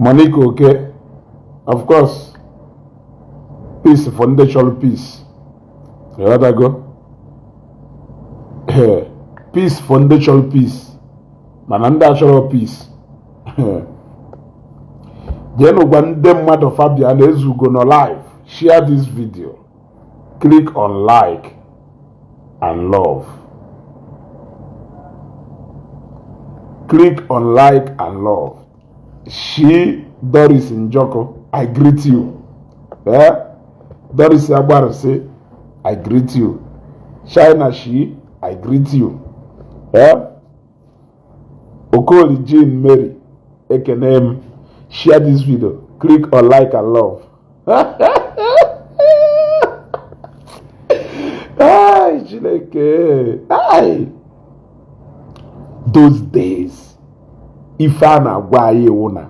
Monica Oke, of course, peace for ndị chọrọ peace. Ịghọtago? Peace for ndị chọrọ peace, mana ndị achọrọ peace, jeenụ gwa ndị mmadụ Fabia na Ezugo nọ live. Share this video, click on like and love, click on like and love. She Doris Njoko, I greet you. Eh? Doris Agbarusi, I greet you. China She, I greet you. Eh? Okoli Jean Mary, ekene m. Share this video, click on like and love. Ai, Chineke. Ai. Those days, ife a na-agwa anyị wụ na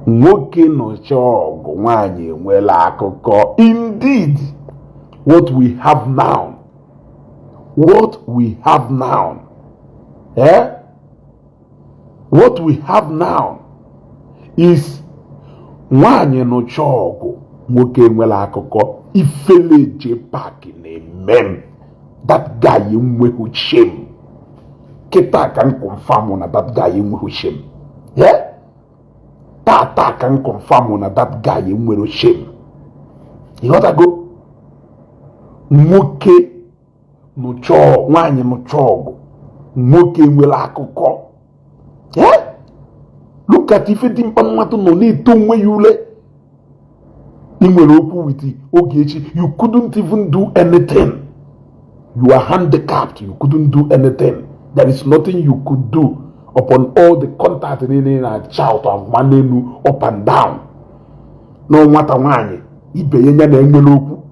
nwoke nọcha ọgụ, nwaanyị enwela akụkọ. Indeed, what we have now, what we have now, eh? What we have now is nwaanyị nụcha ọgụ, nwoke enwela akụkọ. Ifele JPAC na-eme m. That guy enweghị shame. Kịta ka m confirm na that guy enweghị shame. Yeah? Tata ka m confirm na that guy enwere shame. Ịghọtago? Nwoke nụcha, nwaanyị nụcha ọgụ, nwoke nwere akụkọ. Yeah? Look at ife dị mkpa, mmadụ nọ na-eto onwe ya ule. Ị nwere okwu with Ogechi, you couldn't even do anything. You are handicapped, you couldn't do anything. There is nothing you could do upon all the contact niile na shout agwa n'elu, up and down. Na nwata nwaanyị ibe ya ya na-enwere okwu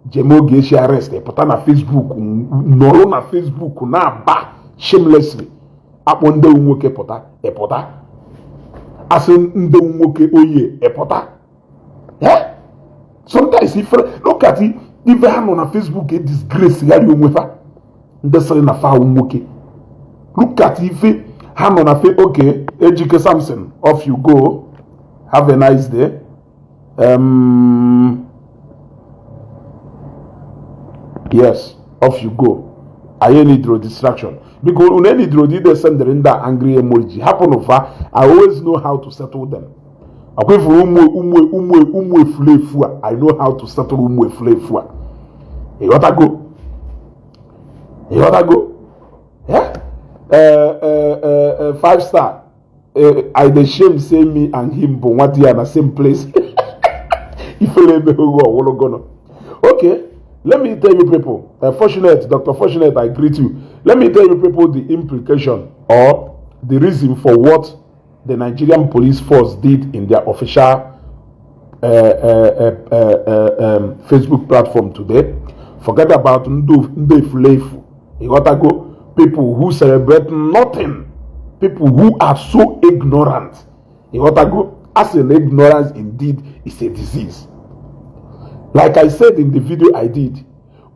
jem Ogechi arrest, pụta na Facebook, nọrọ na Facebook na-aba shamelessly, akpọ ndị nwoke pụta, ịpụta, asị ndị nwoke oye, ịpụta. Sometimes ife, look at ife ha nọ na Facebook e disgrace gharị onwe fa, ndị sịrị na fa nwoke. Look at ife ha nọ na fe. Okay, Ejike Samson, off you go, have a nice day. Yes, off you go. Anyị nidro distraction, biko. Unu enidro ide sendịrị ndị a angry emoji, hapụnụ fa. I always know how to settle them. Akwefuru ụmụ ụmụ ụmụ ụmụ efulefu a, I know how to settle ụmụ efulefu a. Ịghọtago? Ịghọtago? Yeah? Five star, I dey shame say me and him bụ nwa di ya na same place. Ifele emeghe ọwụlụgono. Okay, let me tell you people, Fortunate, Dr. Fortunate, I greet you. Let me tell you people the implication or the reason for what the Nigerian police force did in their official Facebook platform today. Forget about ndị efulefu. Ịghọtago? People who celebrate nothing, people who are so ignorant. Ịghọtago? As in, ignorance indeed is a disease. Like I said in the video I did,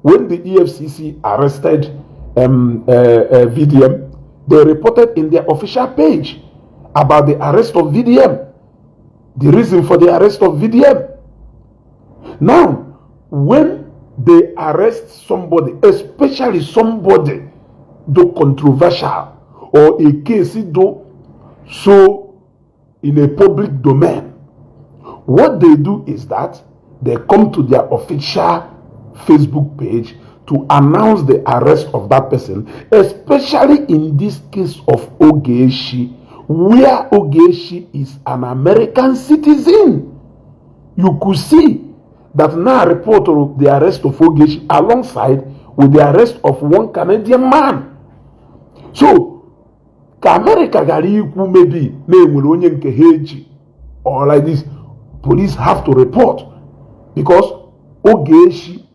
when the EFCC arrested VDM, they reported in their official page about the arrest of VDM, the reason for the arrest of VDM. Now, when they arrest somebody, especially somebody do controversial or a case do so in a public domain, what they do is that they come to their official Facebook page to announce the arrest of that person, especially in this case of Ogechi, where Ogechi is an American citizen. You could see that now report of the arrest of Ogechi alongside with the arrest of one Canadian man. So, ka America gara ikwu maybe na enwere onye nke ha eji or like this, police have to report because Ogechi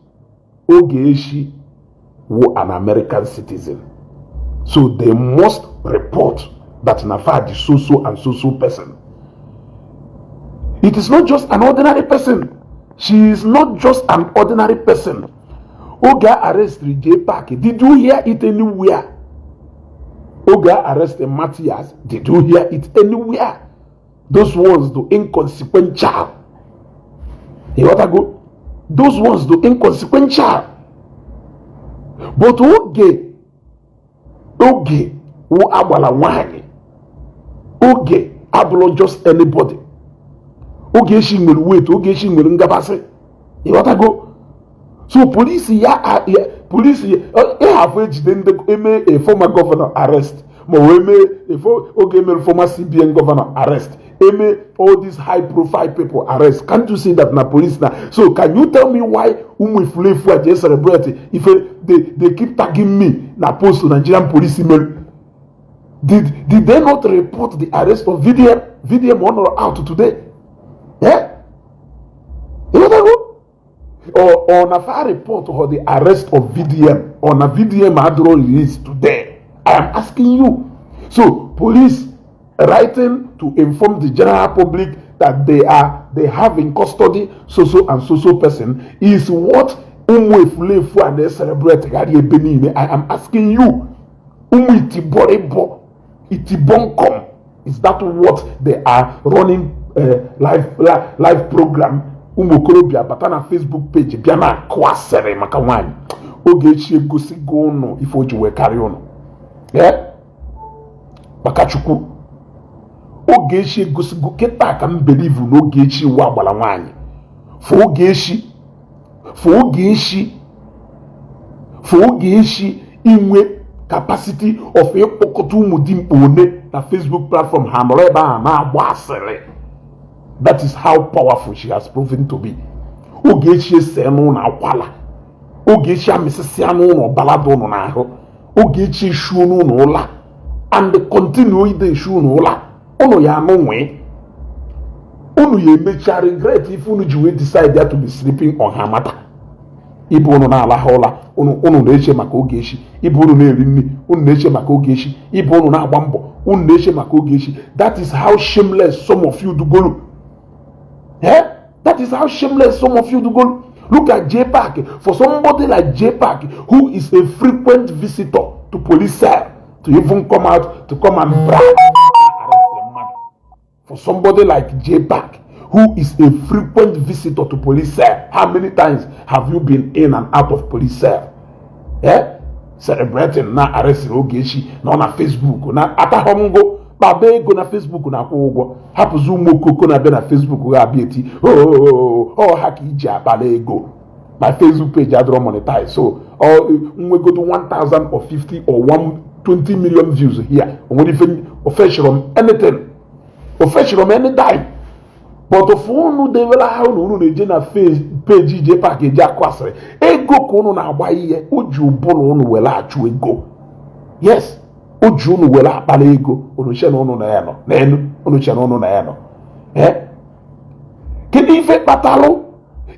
wụ an American citizen. So they must report that na fa ji so so and so so person. It is not just an ordinary person. She is not just an ordinary person. Oge arrest JPAC, did you hear it anywhere? Oge arrest Matthias, did you hear it anywhere? Those ones do inconsequential. Ịghọtago? Those ones do inconsequential, but oge oge wụ agbala nwanyị, oge abụrụ just anybody. Ogechi nwere weight, Ogechi nwere ngabasị. Ịghọtago? So police ya, police ịhafụ ejide ndị eme a former governor arrest, ma ọ eme oge emere former CBN governor arrest, eme all these high profile people arrest. Can't you see that na police na? So can you tell me why ụmụ efulefu a jee celebrate ife they keep tagging me na post Nigerian police mere? Did they not report the arrest of VDM? VDM ọ nọrọ out today. Eh, ịghọtago? Or na fa report or the arrest of VDM, or na VDM adịrọ release today? I am asking you. So police writing to inform the general public that they have in custody so so and so so person is what ụmụ efulefu a na-celebrate gharị ebe niile. I am asking you, ụmụ itibọrịbọ itibọnkom, is that what they are running live program? Ụmụ okorobịa bata na Facebook page bịa na akụ asịrị maka nwaanyị. Ogechi egosigo ụnụ ife o ji wee karịa ụnụ. Maka Chukwu, Ogechi egosigo kịta ka m believe na Ogechi iwu agbara nwaanyị. For Ogechi, for Ogechi, for Ogechi inwe capacity of ịkpọkọta ụmụ dimkpa one na Facebook platform ha nọrọ ebe ahụ na-agba asịrị, that is how powerful she has proven to be. Ogechi ese n'ụlọ akwala, Ogechi amịsịsịa n'ụlọ balada ụnụ n'ahụ, Ogechi eshuo n'ụlọ ụla and continue ide eshu ụnụ ụla. Ụnụ ya anụ nwee, unu ya emecha regret ife unu ji wee decide ya to be sleeping on her matter. Ibe unu na-alahụ ụla, unu na-eche maka Ogechi. Ibe unu na-eri nri, unu na-eche maka Ogechi. Ibe unu na-agba mbọ, unu na-eche maka Ogechi. That is how shameless some of you dugolu. Eh? That is how shameless some of you dugolu. Look at J Park. For somebody like J Park, who is a frequent visitor to police cell, to even come out to come and brag, arrest the man. For somebody like J Park, who is a frequent visitor to police cell, how many times have you been in and out of police cell? Eh? Celebrating na arrest Ogechi na ọ na Facebook na atahọngo kpaba ego na Facebook na-akwụ ụgwọ. Hapụzi ụmụ okoko na-abịa na Facebook ga-abịa eti ọ ha ka iji akpala ego. My Facebook page adịrọ monetize, so ọ nwegodo 1000 or 50 or 120 million views here, onwere ife ofeshọrọ m anything, ofeshọrọ m any dime. But ofu unu debere ahụ na unu na-eje na page J Park eji akụ asịrị ego ka unu na-agba ihe o ji ụbụrụ unu were achụ ego. Yes, o ji unu were akpara ego. Unu che na unu na ya nọ n'elu, unu che na unu na ya nọ. Ee, kedu ife kpatalụ,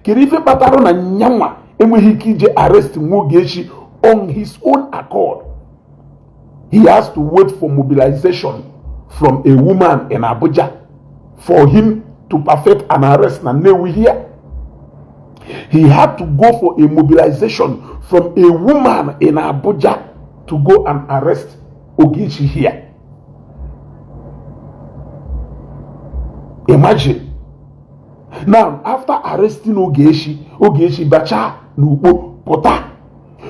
kedu ife kpatalụ na nyanwa enweghị ike ije arrest nwa Ogechi on his own accord? He has to wait for mobilization from a woman in Abuja for him to perfect an arrest na Nnewi here. He had to go for a mobilization from a woman in Abuja to go and arrest Ogechi here. Imagine. Now, after arresting Ogechi, Ogechi bacha n'ukpo pụta,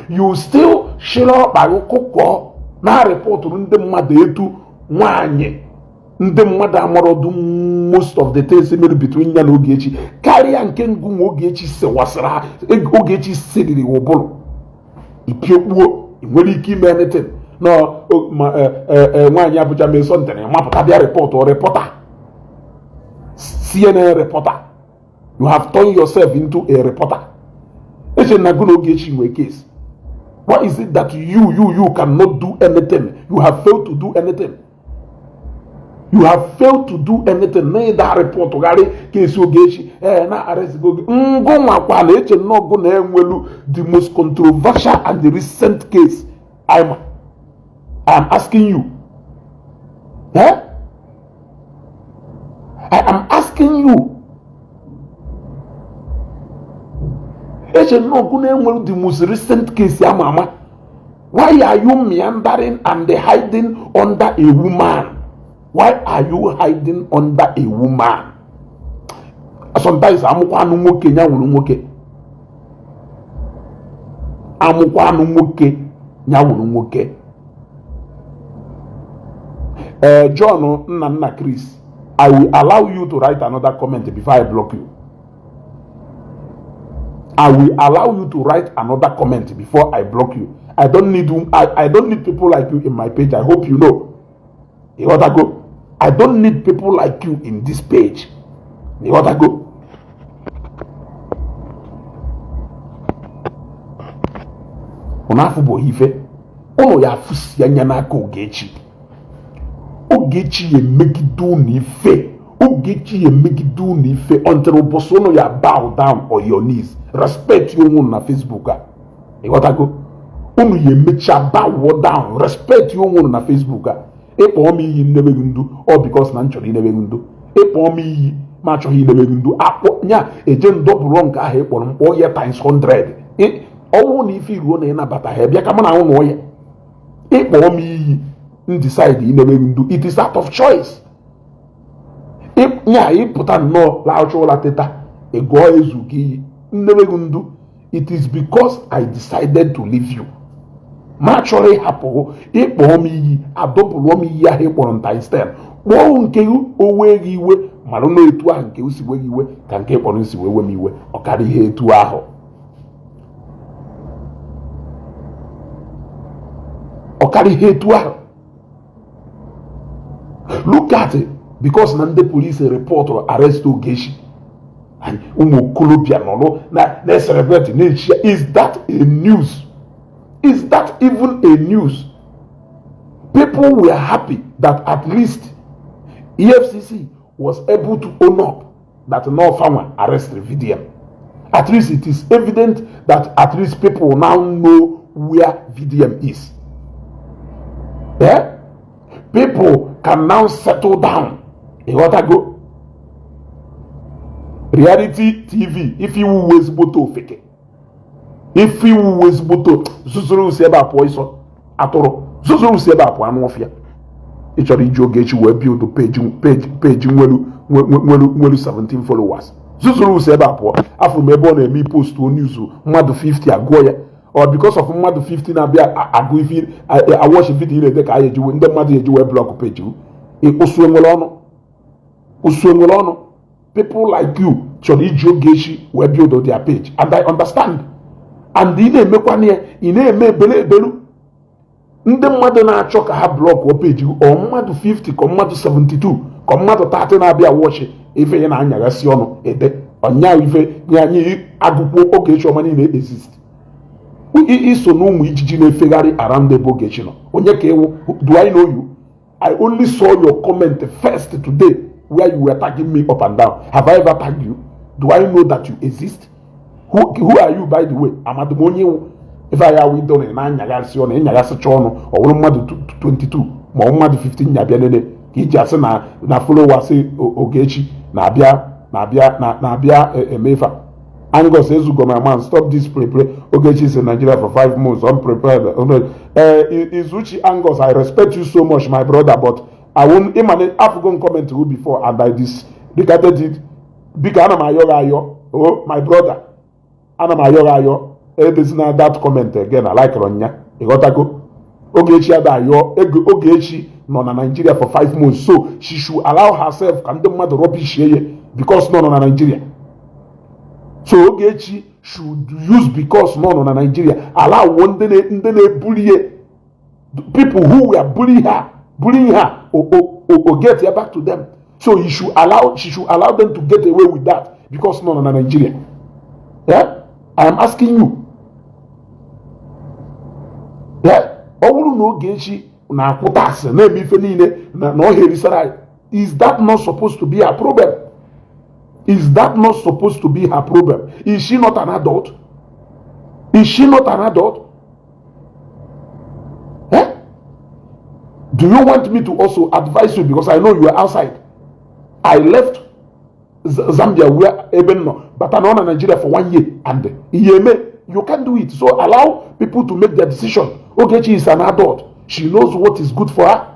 you still shiri ọkpa gị kụkọọ na rịpọtụrụ ndị mmadụ etu nwanyị ndị mmadụ amarọdụ most of the things mere between ya na Ogechi, karịa nke ngụ nwa Ogechi sewasịrị, Ogechi siriri ụbụrụ ipiokpuo. Ị nwere ike ime anything na nwaanyị Abuja mee something, mapụta bịa report or reporter, CNN reporter. You have turned yourself into a reporter. Eche na gụ na Ogechi nwee case. Why is it that you cannot do anything? You have failed to do anything. You have failed to do anything. Na ịda report gharị case Ogechi, ee, na arrest go ngụ nwakwa na eche nnọọ na enwelu the most controversial and the recent case. I'm asking you. Eh? I am asking you. Eche nnọọ na enwelu the most recent case ama ama. Why are you meandering and hiding under a woman? Why are you hiding under a woman? Sometimes amụkwa anụ nwoke ya nwụrụ nwoke, amụkwa anụ nwoke ya nwụrụ nwoke. Ee, John nna nna Chris, I will allow you to write another comment before I block you. I will allow you to write another comment before I block you. I don't need people like you in my page. I hope you know. Ịghọtago? I don't need people like you in this page. Ịghọtago? Unu afụbụ ife ụnụ ya afụsi anya n'aka Ogechi. Ogechi ya emegide unu ife. Ogechi ya emegide unu ife until ụbọchị unu ya bow down on your knees. Respect onwe unu na Facebook a. Ịghọtago? Unu ya emecha bow down, respect onwe unu na Facebook a. Ịkpọọ m iyi nnebeghị ndu ọ because na m chọrọ inebeghị ndu. Ịkpọọ m iyi ma achọghị inebeghị ndu akpọ nya eje ndọbụrụ nke ahụ ịkpọrọ m kpọọ ya times 100. Ọnwụ na ife iruo na ịnabata ha bịa ka mụ na ụnụ ya. Ịkpọọ m iyi m decide inebeghị ndu, it is out of choice. Nya ịpụta nnọọ laụcha ụla teta ịgụọ ezu ka iyi nnebeghị ndu, it is because I decided to leave you. Ma chọrọ ịhapụ ịkpọọ m iyi adọpụrụ m iyi ahụ ịkpọrọ m times 10 kpọọ nke o wee gị iwe mara na etu ahụ nke si wee gị iwe ka nke kpọrọ nsi wee we m iwe ọ karịa ihe etu ahụ ọ karịa ihe etu ahụ. Look at it, because na ndị polisi rịpọtụrụ arrest Ogechi, ụmụ okorobịa nọrọ na-celebrate na-echi. Is that a news? Is that even a news? People were happy that at least EFCC was able to own up that no farmer arrested VDM. At least it is evident that at least people now know where VDM is. Yeah? People can now settle down. Ịghọtago? Reality TV, if you ezigbote ofeke, if iwu ezigbote zuzuru si ebe a pụọ ịsọ atụrụ zuzuru si ebe a pụọ anụ ọfịa. Ị chọrọ iji Ogechi wee build page nwelu nwelu nwelu 17 followers. Zuzuru si ebe a pụọ. Afụrụ m ebe ọ na-eme post news mmadụ 50 agụọ ya or because of mmadụ 50 na-abịa agụ ife awatch video na-ede ka anyị ejiwe ndị mmadụ eji wee block page ụsụ enwere ọnụ ụsụ enwere ọnụ. People like you chọrọ iji Ogechi wee build their page, and I understand. And ị na-emekwana ya, ị na-eme ebele ebelu ndị mmadụ na-achọ ka ha block page ọ mmadụ 50 ka mmadụ 72 ka mmadụ 30 na-abịa watch ife ya na-anyaghasị ọnụ ede ọnya ife anyị agụkwuo Ogechi ọma niile exist. Iso na ụmụ ijiji na-efegharị around ebe Ogechi nọ. Onye ka ewu? Do I know you? I only saw your comment first today where you were tagging me up and down. Have I ever tagged you? Do I know that you exist? Who are you, by the way? Amadụ m onye iwu ife anyị awụ ido na na-anyaghasị ọnụ ịnyaghasịcha ọnụ ọ bụrụ mmadụ 22 ma ọ mmadụ 15 nyabịa nene ka iji asị na na followers Ogechi na-abịa na-abịa na-abịa emefa. Angus Ezugo, my man, stop this play play. Ogechi is in Nigeria for 5 months, unprepared. Izuchi Angus, I respect you so much, my brother, but I won't even African comment to you before and I disregarded it. Biko ana m ayọ gị ayọ, oh my brother, ana m ayọ gị ayọ, edezina that comment again. I like nya. Ịghọtago? Ogechi ada ayọ Ogechi nọ na Nigeria for 5 months, so she should allow herself ka ndị mmadụ rubbish ye because nọ na Nigeria. So Ogechi should use because nọ na Nigeria allow ndị na-ebuli people who were bullying her or get her back to them. So he should allow she should allow them to get away with that because nọ na Nigeria. Yeah? I am asking you. Yeah? Ọ bụrụ na Ogechi na-akwụ tax na-eme ife niile na ọ herisara, is that not supposed to be her problem? Is that not supposed to be her problem? Is she not an adult? Is she not an adult? Eh? Do you want me to also advise you, because I know you are outside? I left Zambia where ebe nọ bata na ọ na Nigeria for one year and ihe eme you can't do it. So allow people to make their decision. Ogechi is an adult. She knows what is good for her.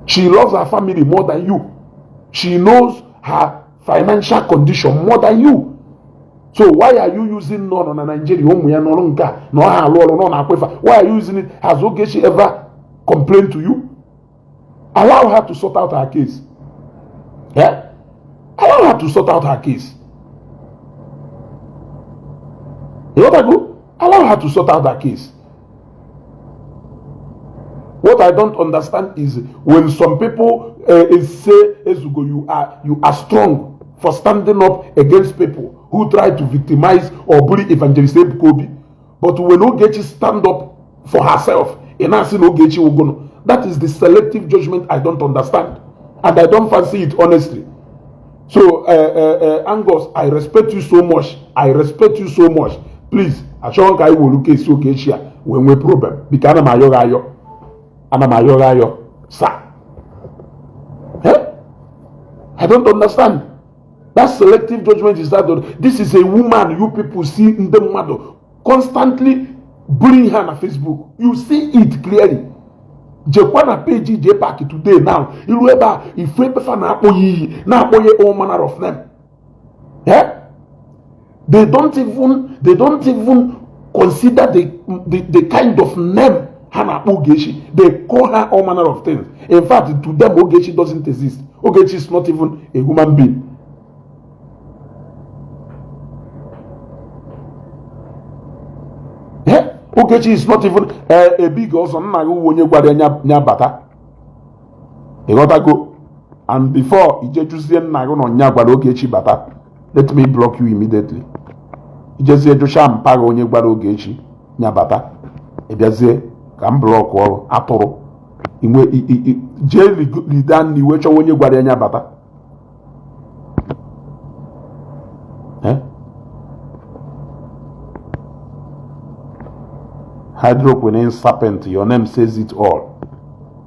She loves her family more than you. She knows her financial condition more than you. So why are you using nọ na Nigeria ụmụ ya nọrọ nke a na ọ ha alụ ọrụ nọ na-akwefa? Why are you using it? Has Ogechi ever complained to you? Allow her to sort out her case. Yeah? Allow her to sort out her case. You know what I go? Allow her to sort out her case. What I don't understand is when some people say, Ezugo, you are strong for standing up against people who try to victimize or bully Evangelist Ebuka Obi. But when Ogechi stand up for herself, in asking Ogechi Ugono, that is the selective judgment I don't understand. And I don't fancy it, honestly. So, Angus, I respect you so much. I respect you so much. Please, achọghị ka anyị wolu case Ogechi a wee nwee problem. Biko ana m ayọ gị ayọ. Ana m ayọ gị ayọ. Sir. Eh? I don't understand. That selective judgment is that this is a woman you people see ndị mmadụ constantly bullying her na Facebook. You see it clearly. Jekwa na page JPAC today now. Iru ebe a ifu ebe fa na-akpọ ya iyi, na-akpọ ya all manner of name. Yeah? They don't even consider the kind of name ha na-akpọ Ogechi. They call her all manner of things. In fact, to them, Ogechi doesn't exist. Ogechi is not even a human being. Yeah? Ogechi is not even a big ọzọ nna gị onye gwara ya nya bata. Ịghọtago? And before ije jụzie nna gị na nya gwara Ogechi bata, let me block you immediately. Ijezie jụcha mpa gị onye gwara Ogechi nya bata, ị bịazie ka m block ọrụ atụrụ inwe jee lida nna iwe chọwa onye gwara ya nya bata. Hydroquinone serpent, your name says it all.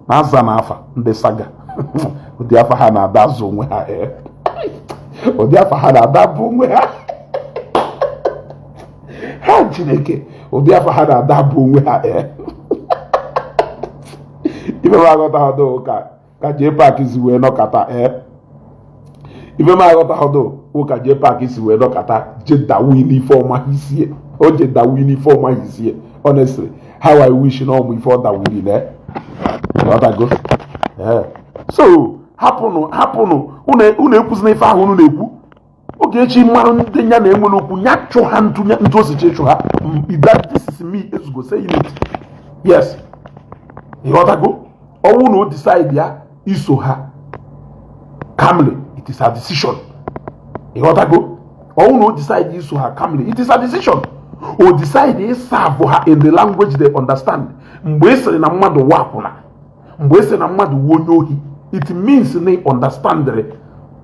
Na-aza na afa ndị saga ụdị afa ha na-ada azụ onwe ha, ụdị afa ha na-ada bụ onwe ha ha Chineke, ụdị afa ha na-ada bụ onwe ha. Ife m aghọtaghọdo ka JPAC si wee nọkata, ife m aghọtaghọdo ụka JPAC si wee nọkata je dawu n'ife ọma isie, o je dawu n'ife ọma isie. Honestly, how I wish na ọmụ ife ọ dawuri na ghọtago. So hapụnụ hapụnụ unu ekwuzina ife ahụ unu na-ekwu. Ogechi mmarụ ndị ya na-enwere okwu ya chụ ha ntụ ntụ osichi chụ ha. That this is me, Ezugo, saying it. Yes, ịghọtago? Ọnwụ na o decide ya iso ha calmly, it is her decision. Ịghọtago? Ọnwụ na o decide iso ha calmly, it is her decision. O decide ịserve ha in the language they understand. Mgbe ị sịrị na mmadụ wụ akwụna, mgbe ị sịrị na mmadụ wụ onye ohi, it means na ị understand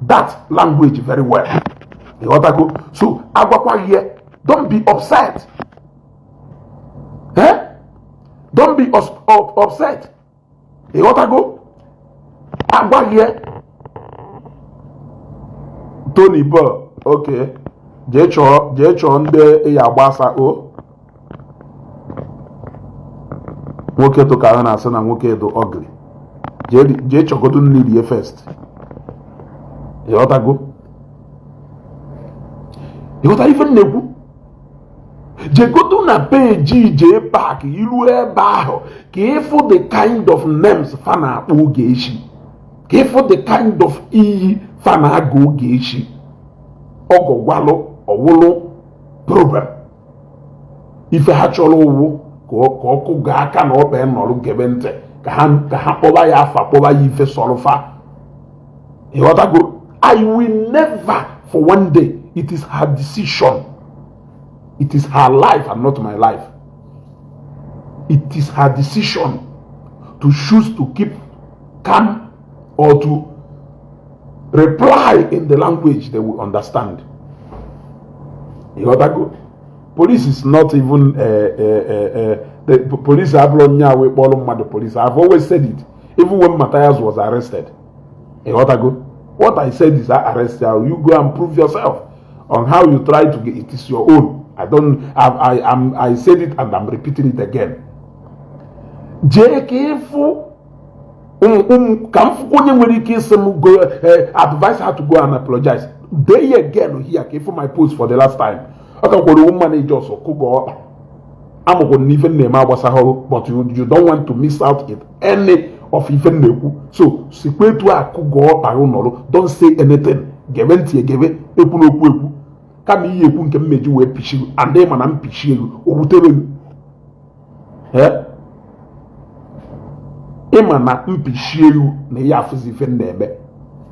that language very well. Ịghọtago? So agwakwaghị ya, don't be upset. Eh? Don't be upset. Ịghọtago? Agwaghị ya. Tony Bell, okay, jee chọọ ndị ya agbasa o nwoke tụka ahụ na-asị na nwoke dị ugly. Jee chọgodo nne rie first. Ịghọtago? Ịghọta ife m na-ekwu? Jegodo na page JPAC, iru ebe ahụ ka ịfụ the kind of names fa na-akpọ Ogechi, ka ịfụ the kind of iyi fa na-aga Ogechi. Ọgọgwalụ ọwụlụ problem ife ha chọrọ ụwụ ka ọkụ gaa aka na ọkpa nọrọ gebe ntị ka ha kpọba ya afa, kpọba ya ife sọrọ fa. Ịghọtago? I will never for one day. It is her decision, it is her life and not my life. It is her decision to choose to keep calm or to reply in the language they will understand. Ịghọtago? Police is not even the police abụrụ nya wee kpọrọ mmadụ police. I've always said it, even when Matthias was arrested. Ịghọtago? What I said is, I arrest you, you go and prove yourself on how you try to get it is your own. I don't I, I, I said it and I'm repeating it again. Jee ka ịfụ Ka m fụkwa onye nwere ike ịsị m go advise her to go and apologize. Dee ya again here ka ịfụ my post for the last time. Ọ ka kwere mma na ijos kụga ọkpa amụkwụ na ife na-eme agbasahụ, but you don't want to miss out in any of ife na-ekwu, so sikwa etu a kụga ọkpa nọrụ. Don't say anything. Gebe ntị, egebe ekwu n'okwu ekwu kama iyi ekwu nke mmeji wee pichi and ịma na mpichi ego o wutere gị. Ịma na mpichi elu na ihe afụzi ife na-eme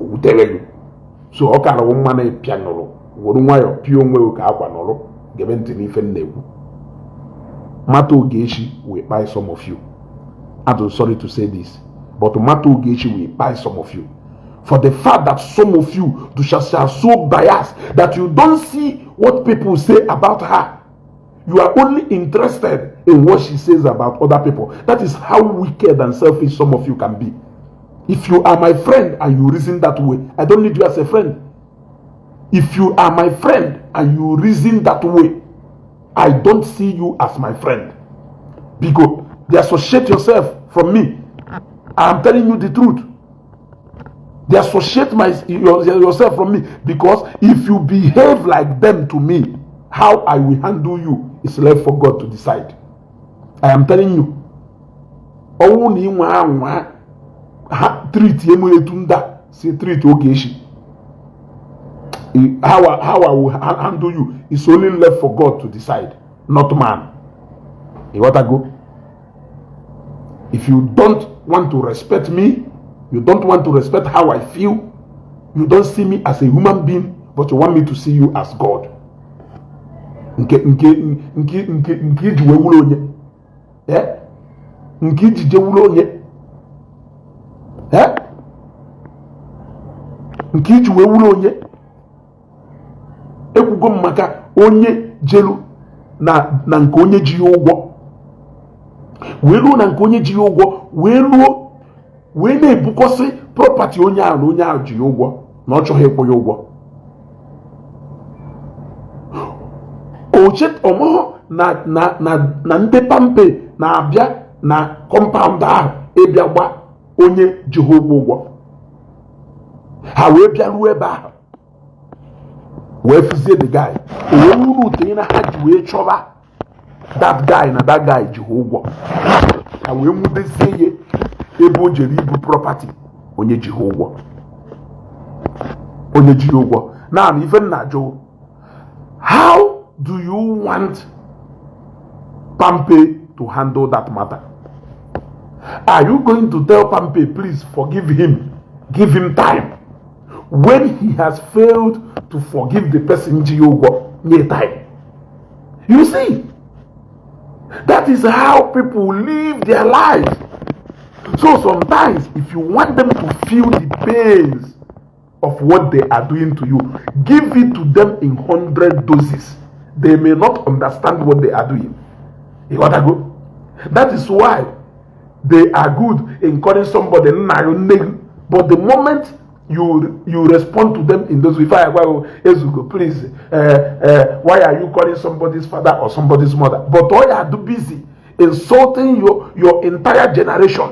o wutere gị, so ọ kara mma na ịpịa nụrụ were nwayọọ pịa onwe gị ka akwa nụrụ. Gebe ntị n'ife m na-ekwu. Mata Ogechi will buy some of you. I'm sorry to say this, but Mata Ogechi will buy some of you for the fact that some of you are so biased that you don't see what people say about her. You are only interested in what she says about other people. That is how wicked and selfish some of you can be. If you are my friend and you reason that way, I don't need you as a friend. If you are my friend and you reason that way, I don't see you as my friend. Because they associate yourself from me. I'm telling you the truth. They associate yourself from me, because if you behave like them to me, how I will handle you is left for God to decide. I am telling you. Ọnwụ na ịnwa anwa ha treat emu etu ndị a si treat Ogechi, how I will handle you is only left for God to decide, not man. You got to go. If you don't want to respect me, you don't want to respect how I feel, you don't see me as a human being, but you want me to see you as God. Nke nke nke nke nke iji wee wụrụ onye, eh? Nke iji je wụrụ onye, eh? Nke iji wee wụrụ onye. Ekwugo m maka onye jelu na nke onye ji ya ụgwọ wee ruo na nke onye ji ya ụgwọ wee ruo wee na-ebukọsị property onye ahụ na onye ahụ ji ya ụgwọ na ọ chọghị ịkwụ ya ụgwọ. Oche ọmụhụ na ndị PalmPay na-abịa na compound ahụ ịbịa gba onye ji ha ụgwọ ụgwọ. Ha wee bịa ruo ebe ahụ wee fụzie the guy, o wee wuru ute na ha ji wee chọba that guy na that guy ji ha ụgwọ. Ha wee nwudezie ya ebe o jere ibu property onye ji ha ụgwọ, onye ji ya ụgwọ. Naanị ife nna ajụ, how do you want PalmPay to handle that matter? Are you going to tell PalmPay, please forgive him, give him time, when he has failed to forgive the person ji ya ụgwọ nye time? You see, that is how people live their lives. So sometimes, if you want them to feel the pains of what they are doing to you, give it to them in 100 doses. They may not understand what they are doing. You got to go. That is why they are good in calling somebody nna, but the moment you respond to them in those, if I go, Ezugo, please, why are you calling somebody's father or somebody's mother? But all you are too busy insulting your entire generation.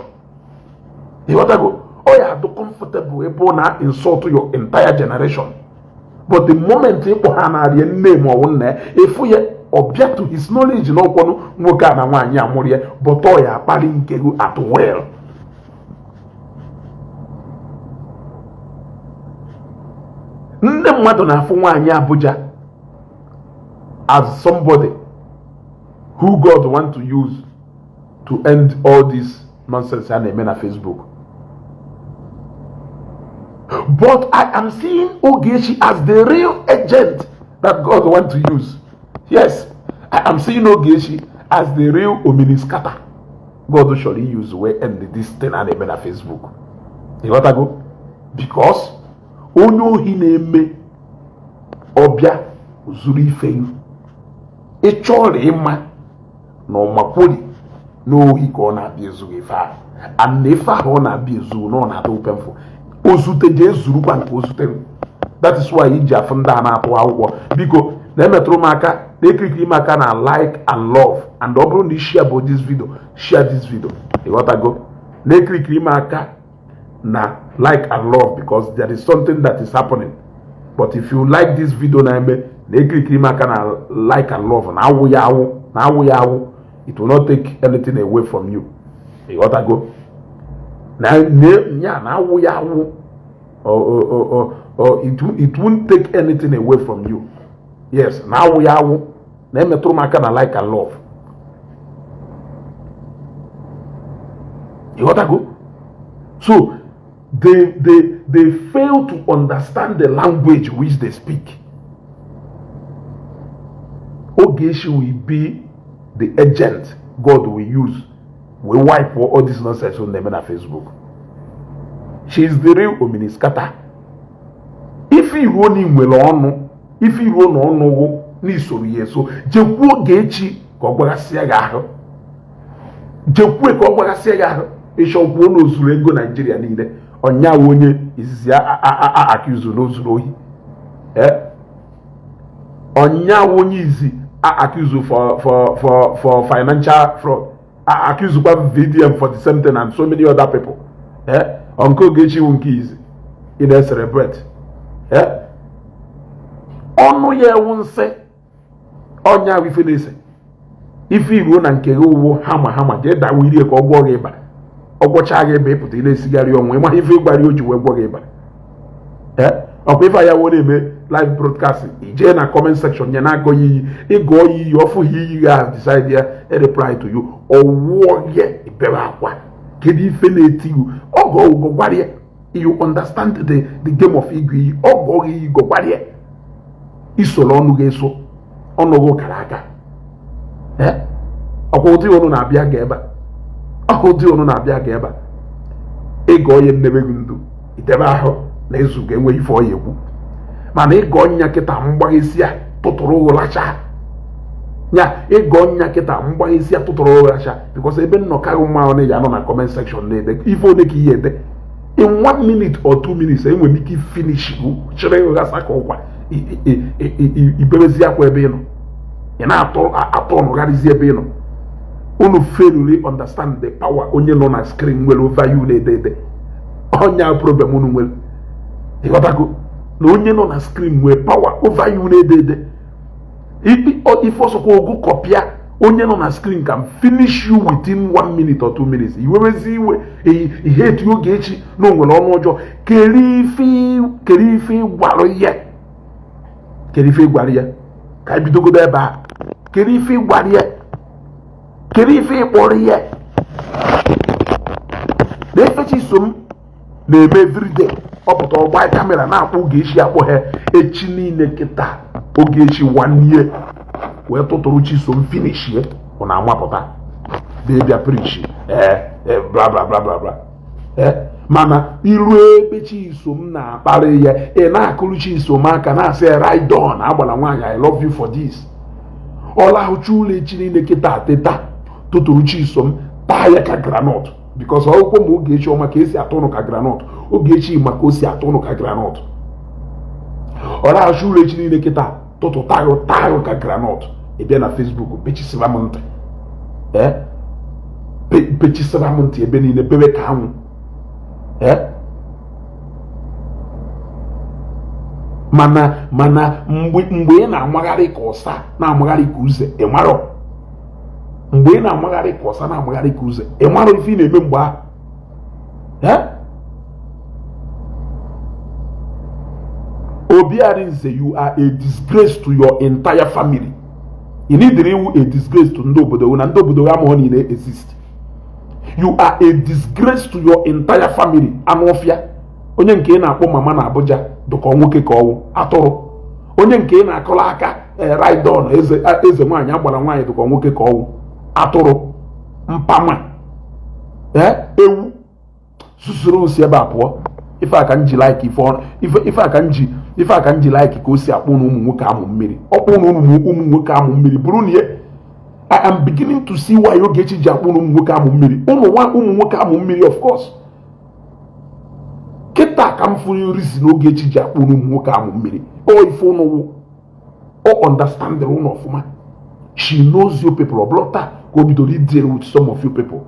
You got to go. All you are too comfortable able now insult your entire generation. But the moment you put name or one if you object to his knowledge, no one nwoke a na nwaanyị amụrụ ya, but ọ ya akpali nke gị at well. Ndị mmadụ na-afụ nwaanyị Abuja as somebody who God want to use to end all this nonsense a na-eme na Facebook. But I am seeing Ogechi as the real agent that God want to use. Yes, I am seeing Ogechi as the real ominiskata God should use wee end this thing a na-eme na Facebook. You got to go? Because onye ohi na-eme ọbịa zuru ife ịchọrọ ịma na ọmakwori na ohi ka ọ na-abịa ezughị ife ahụ, and na ife ahụ ọ na-abịa ezu na ọ na-adị painful. Ozute jee zurukwa nke ozutere. That is why iji afụ ndị a na-atụ akwụkwọ. Biko na-emetụrụ m aka na ekirikiri m aka na like and love, and ọ bụrụ na ị share bụ this video, share this video. Ịghọtago? Na ekirikiri m aka. Na like and love, because there is something that is happening. But if you like this video, na-eme na ekirikiri m aka na like and love na awụ ya awụ na awụ ya awụ. It will not take anything away from you. Ịghọtago na ya na awụ ya awụ or it won't take anything away from you. Yes, na awụ ya awụ na emetụrụ m aka na like and love. Ịghọtago? So they fail to understand the language which they speak. Ogechi will be the agent God will use will wipe all this nonsense on them na Facebook. She is the real ominiskata. Ife iruo na nwere ọnụ, ife iruo na ọnụ n'isoro ya eso, jekwuo Ogechi ka ọ gbaghasịa gị ahụ, jekwue ka ọ gbaghasịa gị ahụ. Ịchọkwuo na ozuru ego Naijiria niile, ọnyawo onye izizi accuse na ozuru ohi, ọnyawo onye izi accuse for financial fraud, accuse kwa VDM for the same thing and so many other people. Nke Ogechi wu nke izi ị na-celebrate ọnụ ya ewu nsị ọnya ife na-ese ife iruo na nke gị ụwụ hama hama jee dawa irie ka ọ gwọọ gị ịba. Ọ gwọchaa gị ịba, ịpụta ị na-esigharị ọnwụ ịma ife ịgbara o ji wee gwọ gị ịba. Ọkwa ife ya wo na-eme live broadcast, ijee na comment section ya na-agọ ya iyi, ịgụọ ya iyi, ọfụ ya iyi ga decide ya reply to you, ọwụọ ya ibere akwa. Kedu ife na-eti iwu ọgọ ụgwọ gwara ya? You understand the game of ịgụ iyi, ọgọ gị iyi gọgwara ya, isoro ọnụ gị eso ọnụ gị kara aka. Ọkwa ụdị ọnụ na-abịa ga ebe a, ọkwa ụdị ọnụ na-abịa ga ebe a ịgọ ya nnebe gị ndụ idebe ahụ na ezu ga-enwe ife ọya ekwu. Mana ịgọ nya kịta mgbaghesi ya tụtụrụ ụlacha nya, ịgọ nya kịta mgbaghesi ya tụtụrụ ụlacha, because ebe nnọkarị mma ọ ya nọ na comment section na-ede ife one ka ihe ede. In 1 minute or 2 minutes, enwere m ike finish chịrị ụghasa ka ụkwa iberezi akwa ebe ị nọ, ị na-atụ atụ ọnụgharịzi ebe ị nọ. Unu failure understand the power onye nọ na screen nwere over you na-ede ede. Ọnya problem unu nwere, ịghọtago na onye nọ na screen nwere power over you na-ede ede. Ife ọsọkwa ogu kọpịa, onye nọ na screen can finish you within 1 minute or 2 minutes. Iwewezi iwe ihe eti Ogechi na o nwere ọnụ ọjọọ. Kere ife gwarụ ya, kere ife gwara ya ka anyị bidogodo ebe a. Kere ife gwara ya, kere ife ịkpọrọ ya na efechi so m na-eme everyday. Ọ pụta ọgba camera na-akpọ Ogechi, akpọ ha echi niile kịta. Ogechi wanye wee tụtụrụ Chisom finish ye, ọ na-amapụta bịa preach, ee, bla bla bla bla bla. Ee, mana iru ebe Chisom na-akparị ya, ị na-akụrụ Chisom aka na-asị ride on, agbara nwaanyị, I love you for this. Ọlahụcha ụlọ echi niile kịta, teta tụtụrụ Chisom taa ya ka groundnut, because ọgwụkwọ ma Ogechi ọma ka esi atụ ụnụ ka groundnut. Ogechi maka o si atụ ụnụ ka groundnut. Ọ na-achụ ụlọ echi niile kịta, tụtụ taghụ taghụ ka groundnut. Ị bịa na Facebook pechisịba m ntị, ee, pechisịba m ntị ebe niile, bebe ka anwụ. Ee, mana mgbe ị na-amagharị ka ọsa na-amagharị ka uze, ị marọ mgbe ị na-amagharị ka ọsa na-amagharị ka uze, ị marọ ife ị na-eme mgbe ahụ. Ee, Obi Arinze, you are a disgrace to your entire family. Ị need iwu a disgrace to ndị obodo na ndị obodo amụghọ niile exist. You are a disgrace to your entire family. Anụ ọfịa, onye nke ị na-akpọ mama na Abuja dụka nwoke ka ọwụ atụrụ, onye nke ị na-akọrọ aka ride on eze eze nwaanyị agbara nwaanyị dụka nwoke ka ọwụ atụrụ mpama ewu susuru si ebe a pụọ. Ife a ka m ji like ife a ka m ji ife a ka m ji like ka o si akpụ na ụmụ nwoke amụ mmiri, ọkpụ na ụmụ nwoke amụ mmiri bụrụ na ya. I am beginning to see why Ogechi ji akpụ na ụmụ nwoke amụ mmiri, ụmụ nwa ụmụ nwoke amụ mmiri. Of course, kịta ka m fụrụ reason Ogechi ji akpụ na ụmụ nwoke amụ mmiri. Ọ ife ụnụ wụ ọ understand ụnụ ọfụma. She knows you people. Ọ bụrụ taa ka o bidoro deal with some of you people.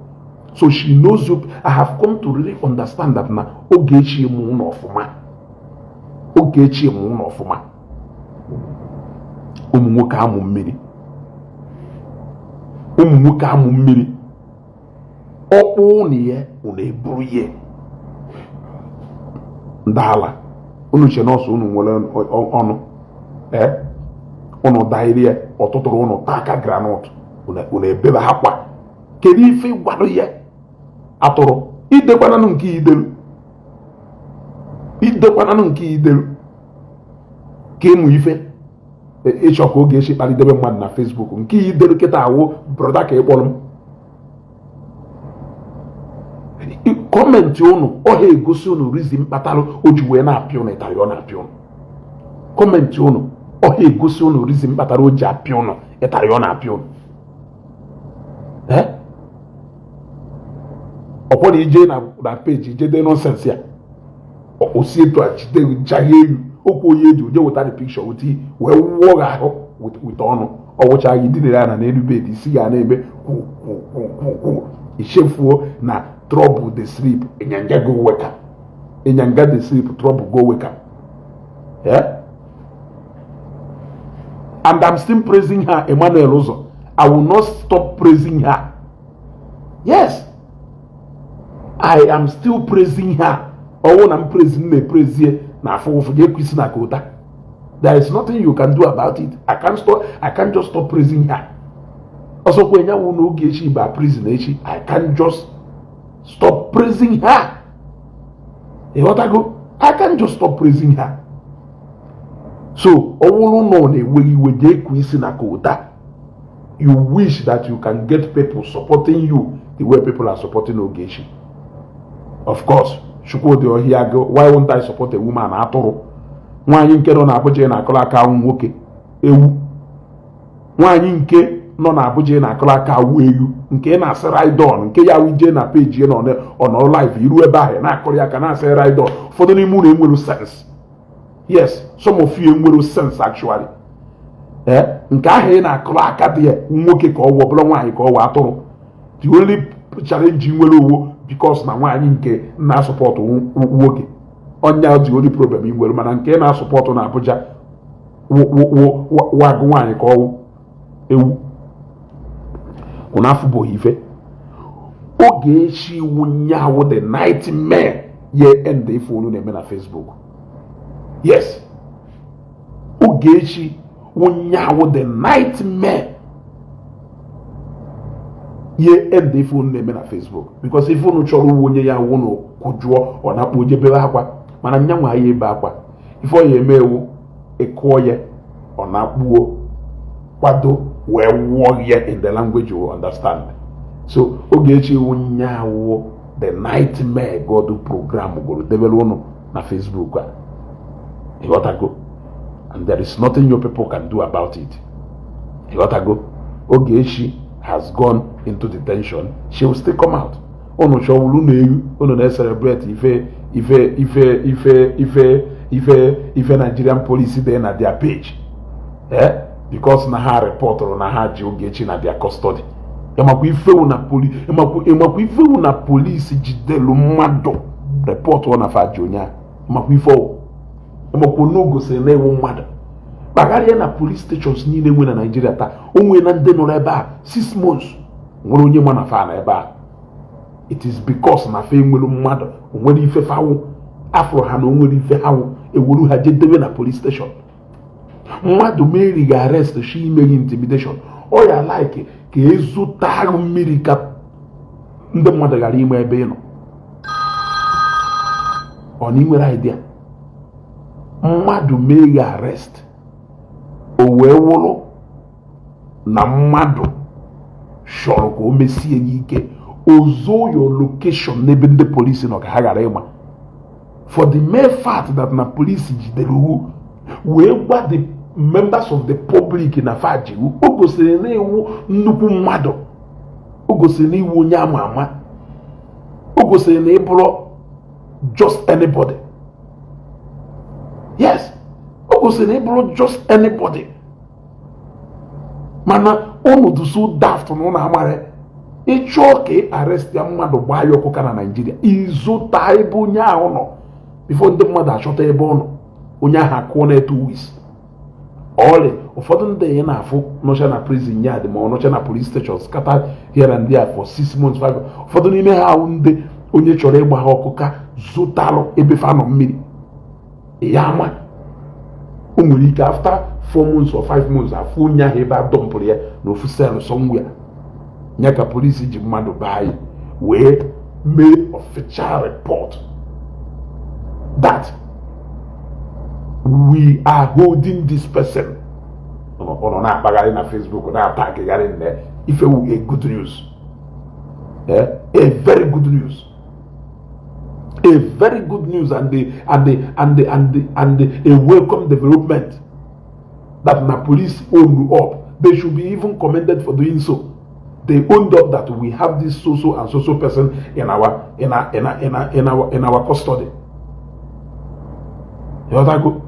So she knows you. I have come to really understand that na Ogechi mụ ụnụ ọfụma, Ogechi mụ ụnụ ọfụma. Ụmụ nwoke amụ mmiri, ụmụ nwoke amụ mmiri, ọkpụ ụnụ ya, unu eburu ya. Ndị ala unu che nọọsụ unu nwere ọnụ, ee, unu dairi ya ọtụtụrụ, unu taa aka groundnut, unu ebebe akwa. Kedu ife gwado ya atụrụ idekwananụ nke idelu, idekwananụ nke idelu ka ịmụ ife ịchọ ka oge echi kpalidebe mmadụ na Facebook nke idelu kịta awụ brother ka ịkpọrọ m. Comment ụnụ ọha egosi ụnụ reason kpatara o ji wee na-apịa ụnụ ịtarị ọ na-apịa ụnụ. Comment ụnụ ọha egosi ụnụ reason kpatara o ji apịa ụnụ ịtarị ọ na-apịa ụnụ. Ọkwọ na ije na page ije dee nonsense ya, o si etu a jide jaghe eyu okwu onye eji oje weta the picture oti wee wụọ gị ahụ with ọnụ ọwụcha gị dinere ya na n'elu bed, isi ga na-eme kwu kwu kwu kwu kwu. Ichefuo na trouble dey sleep, ịnyanga go wake up, ịnyanga dey sleep, trouble go wake up. Yeah? And I'm still praising her. Emmanuel Ụzọ, I will not stop praising her. Yes, I am still praising her. Ọwụ na m praise m na-epraisie na afọ ụfụ ga ekwisi na kota. There is nothing you can do about it. I can't stop. I can't just stop praising her. Ọsọkwa enyanwụ n'oge echi ba prison echi, I can't just stop praising her. Ịghọtago? I can't just stop praising her. So ọ bụrụ na ọ na-ewe iwe, jee kwu isi na kota. You wish that you can get people supporting you the way people are supporting Ogechi. Of course, Chukwudi Ohiago, why won't I support a woman? Atụrụ nwaanyị nke nọ n'Abuja na-akụrụ aka awụ nwoke ewu, nwaanyị nke nọ n'Abuja na-akụrụ aka awụ ewu, nke na-asị ride on, nke ya ije na page nọ ọnọrọ live iru ebe ahụ na-akụrụ ya aka na-asị ride on. Ụfọdụ n'ime unu enwere sense. Yes, some of you enwere sense actually. Ee, nke ahụ ị na-akụrụ aka dị ya nwoke ka ọ wụ ọbụla nwaanyị ka ọ wụ atụrụ. The only challenge nwere owo because na nwaanyị nke na-asupport nwoke ọnya, the only problem ị nwere. Mana nke na-asupport na Abuja wagụ nwaanyị ka ọwụ ewu, ụna afụbụghị ife. Ogechi wụnyaahụ, the nightmare ye end ife unu na-eme na Facebook. Yes, Ogechi wụnyaahụ, the nightmare ye end ife unu na-eme na Facebook, because ife unu chọrọ uwe onye ya wụ na kwụjụọ ọ na-akpọ oje bebe akwa, mana nyanwa ya ebe akwa ife ọ ya eme ewu ịkụọ ya ọ na-akpuo kwado wee wụọ ya in the language you will understand. So Ogechi wụnyaahụ, the nightmare God program goro debere ụnụ na Facebook a. Ịghọtago? And there is nothing your people can do about it. Ịghọtago? Ogechi has gone into detention. She will still come out. Unu chọwuru unu ewu unu na-celebrate ife ife ife ife ife ife ife Nigerian police dị na their page, eh, because na ha reportụrụ na ha ji Ogechi na their custody. Ịmakwa ifewu na poli, ịmakwa ifewu na polisi jidelu mmadụ, report na fa ji onye a. Ịmakwa ife ọwụ, ịmakwa na o gosiri na ewu mmadụ kpagharịa na police stations niile nwe na Nigeria taa. O nwee na ndị nọrọ ebe a 6 months nwere onye ma na fa na ebe a. It is because na fa enwere mmadụ, o nwere ife fawụ afụrụ ha na o nwere ife ha wụ ewuru ha jee debe na police station. Mmadụ meri ga arrest shi imeghị intimidation, ọ ya like ka ezụta ahụ mmiri ka ndị mmadụ ghara ime ebe ị nọ. Ọ na ị nwere idea mmadụ mee ya arrest, o wee wụrụ na mmadụ chọrọ ka o mesie ya ike, ozo your location n'ebe ndị polisi nọ ka ha ghara ịma, for the mere fact that na polisi jidere iwu wee gwa the members of the public na fa jiwu, o gosiri na iwu nnukwu mmadụ, o gosiri na iwu onye ama ama, o gosiri na ịbụrụ just anybody. Yes, o gosiri na ịbụrụ just anybody. Mana unu dị so daft na ụnụ amara. Ịchọọ ka ị arrest ya mmadụ, gbaa ya ọkụka na Naijiria, ịzụta ebe onye ahụ nọ before ndị mmadụ achọta ebe ọ nọ, onye ahụ akụọ na 2 weeks ọrị. Ụfọdụ ndị ị na-afụ nọcha na prison yard ma ọ nọcha na police station, scatter here and there for 6 months, 5. Ụfọdụ n'ime ha ahụ ndị onye chọrọ ịgba ha ọkụka zụtalụ ebe fa nọ mmiri ya ama. O nwere ike after 4 months or 5 months, afụ onye ahụ ebe a dumpụrụ ya n'ofu cell somewhere. Ya ka polisi ji mmadụ baa anyị wee mee official report that we are holding this person. Ọ nọ na-akpagharị na Facebook na-atagịgharị nne ife wu. A good news, a very good news, a very good news and the a welcome development that na police own up. They should be even commended for doing so. They owned up that we have this so so and so so person in our custody. You go,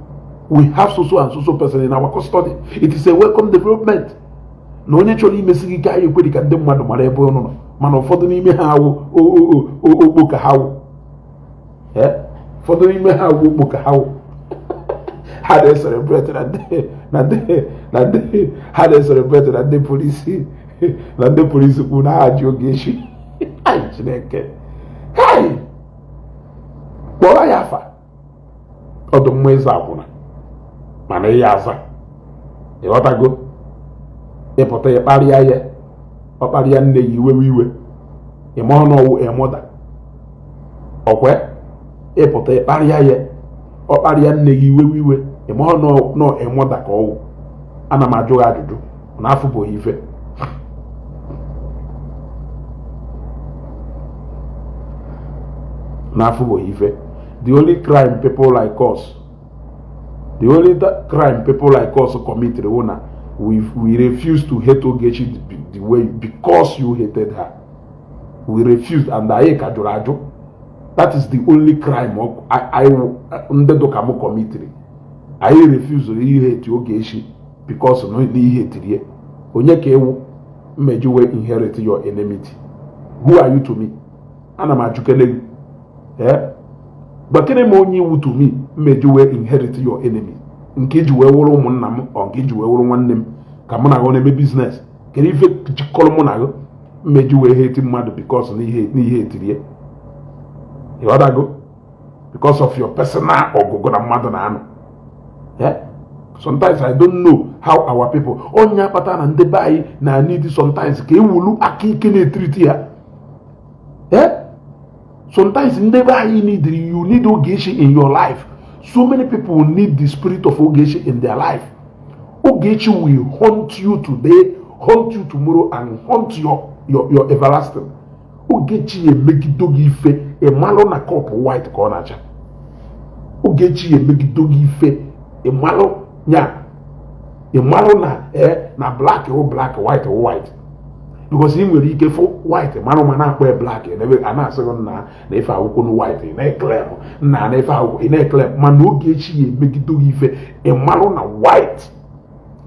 we have so so and so so person in our custody. It is a welcome development na onye chọrọ imesi gị ike anyị ekweri ka ndị mmadụ mara ebe ụnụ nọ, mana ụfọdụ n'ime ha awụ okpo ka ha wụ. Ụfọdụ n'ime ha awụ okpo ka ha wụ. Ha na-celebrate na ndị ha na-celebrate na ndị polisi kwuru na ha ji Ogechi. Ai, Chineke, hai, kpọrọ ya afa ọdụ mma ịza akwụna, mana ịya aza, ịghọtago? Ịpụta ịkparịa ya, ọ kparịa nne ya, iwewe iwe, ịma ọnụ ịmụda ọkwe. Ịpụta ịkparịa ya, ọ kparịa nne gị, iwewe iwe, ịma ọnụ nọ ịmụda ka ọwụ. Ana m ajụ gị ajụjụ na afụbụghị ife na afụbụghị ife. The only crime people like us committed wụ na we refuse to hate Ogechi the way because you hated her. We refused and anyị ka jụrụ ajụ. That is the only crime ndị dụka m committed. Anyị refuse ihe hate Ogechi because na ihe tirie onye ka ewu mmeji wee inherit your enmity. Who are you to me? Ana m ajụkele gị, ee, gbakere m onye iwu to me mmeji wee inherit your enemy, nke iji wee wụrụ ụmụnna m, ọ nke iji wee wụrụ nwanne m ka mụ na gị na-eme business. Kedu ife jikọrọ mụ na gị mmeji wee hate mmadụ because n'ihe etirie? Ịghọtago? Because of your personal ọgụgụ na mmadụ na-anọ. Sometimes I don't know how our people, onye akpata na ndị be anyị na need sometimes ka ewulu aka ike na-etiriti ya. Sometimes ndị be anyị need, you need Ogechi in your life. So many people need the spirit of Ogechi in their life. Ogechi will haunt you today, haunt you tomorrow and haunt your everlasting. Ogechi emegido gị ife, ịmalụ na cup white ka ọ na-acha. Ogechi emegido gị ife, ịmalụ nya, ịmalụ na ee na black wụ black, white wụ white, because ị nwere ike fụ white mara ma na-akpọ ya black, ebe a na-asị gị nna na ife akwụkwọ na white, ị na-eclaim nna na ife akwụkwọ ị na-eclaim, mana Ogechi ya emegido gị ife, ịmalụ na white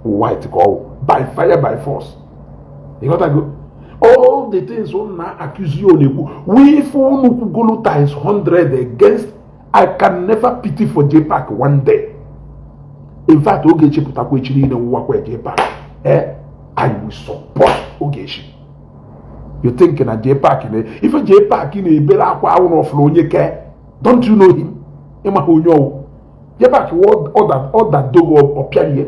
white ka ọ wụ by fire by force. Ịghọtago? All the things unu na-accuse you na-ekwu we ife unu kwugolu times 100 against. I can never pity for JPAC one day. In fact, Ogechi pụtakwa echi niile nwakwa JPAC, I will support Ogechi. You think na JPAC na ife JPAC na-ebere akwa awụrụ ọfụrụ onye ke? Don't you know him? Ịmaha onye ọwụ JPAC? Ọdadogo ọpịaghị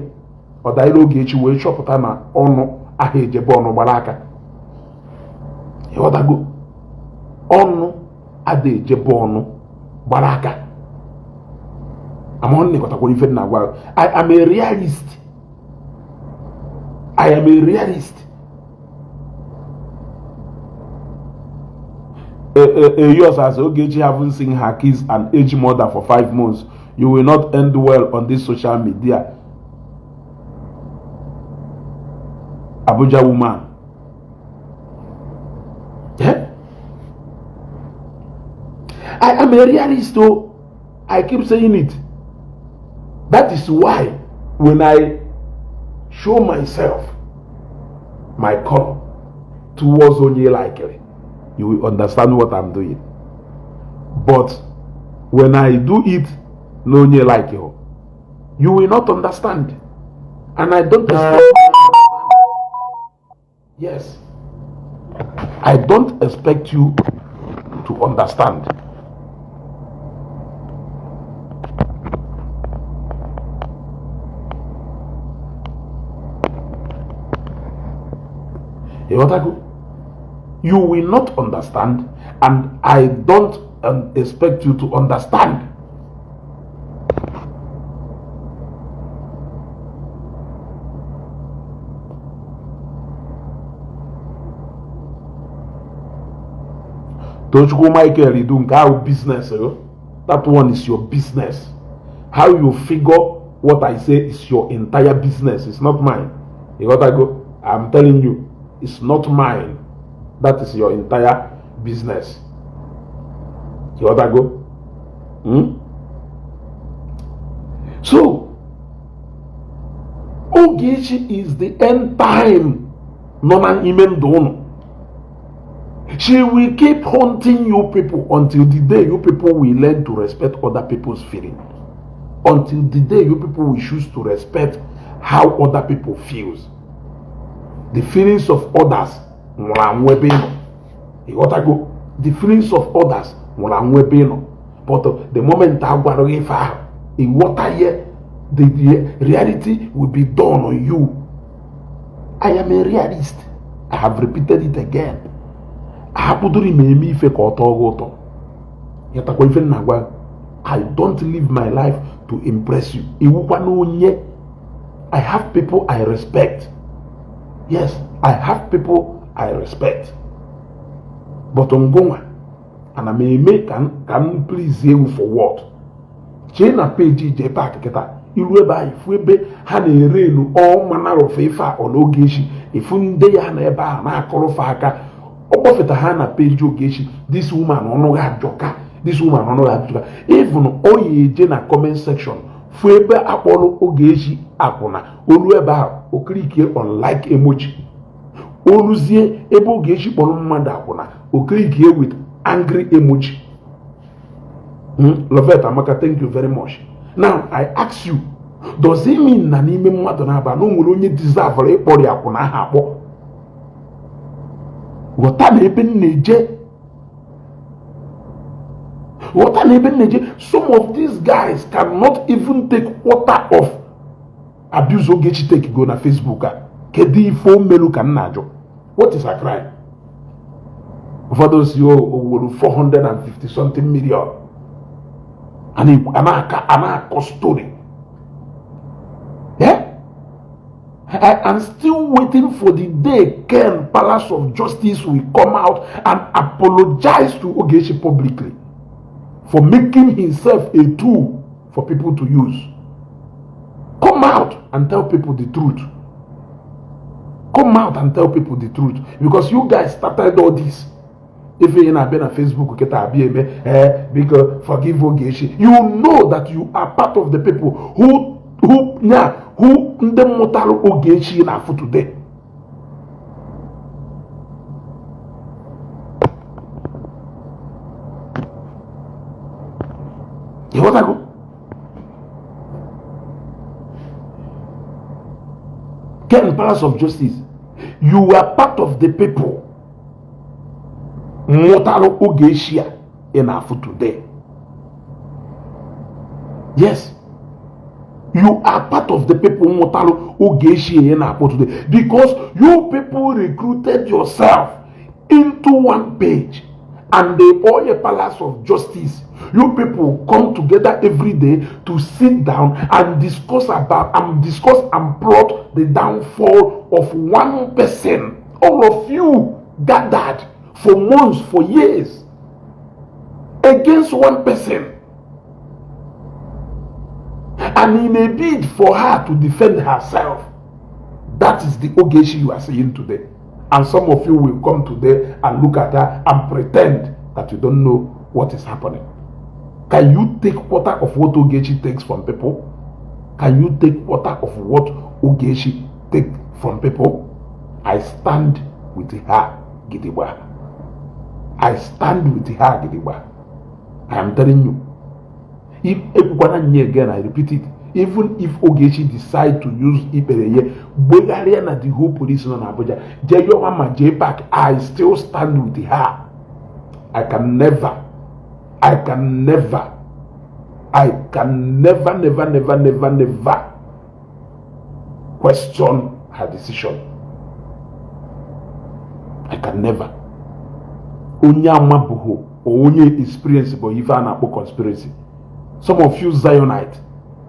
ọdaire Ogechi wee chọpụta na ọnụ aha ejebe ọnụ gbara aka. Ịghọtago? Ọnụ ada ejebe ọnụ gbara aka. Ama nlekọtakwara ife na agwa. I am a realist, I am a realist. Yours as Ogechi haven't seen her kids and age mother for 5 months. You will not end well on this social media. Abuja woman. Yeah? I am a realist though. I keep saying it. That is why when I show myself my color to towards onye likely, you will understand what I'm doing. But when I do it na onye like you, you will not understand, and I don't expect you to understand. Yes, I don't expect you to understand. Ịghọtago? You will not understand, and I don't expect you to understand. Tochukwu Michael Idu, nke ahụ business o. That one is your business. How you figure what I say is your entire business. It's not mine. Ịghọtago? I'm telling you, it's not mine. That is your entire business. Ịghọtago? Hmm? So Ogechi is the end time nọ n'ime ndụ unu. She will keep haunting you people until the day you people will learn to respect other people's feeling, until the day you people will choose to respect how other people feels. The feelings of others nwụrụ anwụ ebe ị nọ. Ịghọtago? The feelings of others nwụrụ anwụ ebe ị nọ, but the moment a gwara gị ife ahụ, ịghọta ihe, the reality will be done on you. I am a realist. I have repeated it again. Ahapụdoro m eme ife ka ọ tọọ gị ụtọ. Ịghọtakwa ife m na-agwa? I don't live my life to impress you. Iwukwa na onye. I have people I respect. Yes, I have people I respect, but ngụnwa ana m eme ka m please you for what? Jee na page JPAC kịta, iru ebe ahụ, ifu ebe ha na-ere elu all manner of ife a ọ n'Ogechi. Ifu ndị ya na ebe ahụ na-akọrọfe aka ọ kpọfeta ha na page Ogechi. This woman, ọnụ ga ajọka. This woman, ọnụ ga ajọka. Even ọ ya eje na comment section, fụ ebe akpọrọ Ogechi akwụna, olu ebe ahụ, okirikie on like emoji. Oluzie ebe Ogechi kpọrọ mmadụ akwụna, okirikie with angry emoji. Lovett Amaka, thank you very much. Now I ask you, does it mean na n'ime mmadụ na-aba na o nwere onye deserve ịkpọrọ ya akwụna aha akpọ? Ghọta na ebe m na-eje. Ghọta na ebe m na-eje. Some of these guys cannot even take quarter of abuse Ogechi take go na Facebook a. Kedu ife o melu ka m na-ajụ? What is her crime? Ụfọdụ si o wuru 450 something million, a na-akọ story. Yeah? I am still waiting for the day Ken Palace of Justice will come out and apologize to Ogechi publicly for making himself a tool for people to use. Come out and tell people the truth. Come out and tell people the truth, because you guys started all this. If ị na-abịa na Facebook kịta abịa eme, eh, biko forgive Ogechi, you know that you are part of the people who nya who ndị mụtara Ogechi na-afụ today. Ịghọtago? Ken Palace of Justice, you were part of the people mụtara Ogechi a ị na-afụ today. Yes, you are part of the people mụtara Ogechi ị na-akpọ today, because you people recruited yourself into one page and they call a Palace of Justice. You people come together every day to sit down and discuss about and discuss and plot the downfall of one person. All of you gathered for months, for years, against one person, and in a bid for her to defend herself. That is the Ogechi you are seeing today. And some of you will come today and look at her and pretend that you don't know what is happening. Can you take quarter of what Ogechi takes from people? Can you take quarter of what Ogechi take from people? I stand with her. gidigba. I stand with her gidigba. I am telling you. If ekwukwana nye again, I repeat it, even if Ogechi decide to use ikpere ye gbegharịa na the whole police nọ n'Abuja jee yọwa ma jee back, I still stand with her. I can never, I can never, I can never, never, never, never, never question her decision. I can never. Onye amabụghị onye experience bụ ife a na-akpọ conspiracy. Some of you Zionite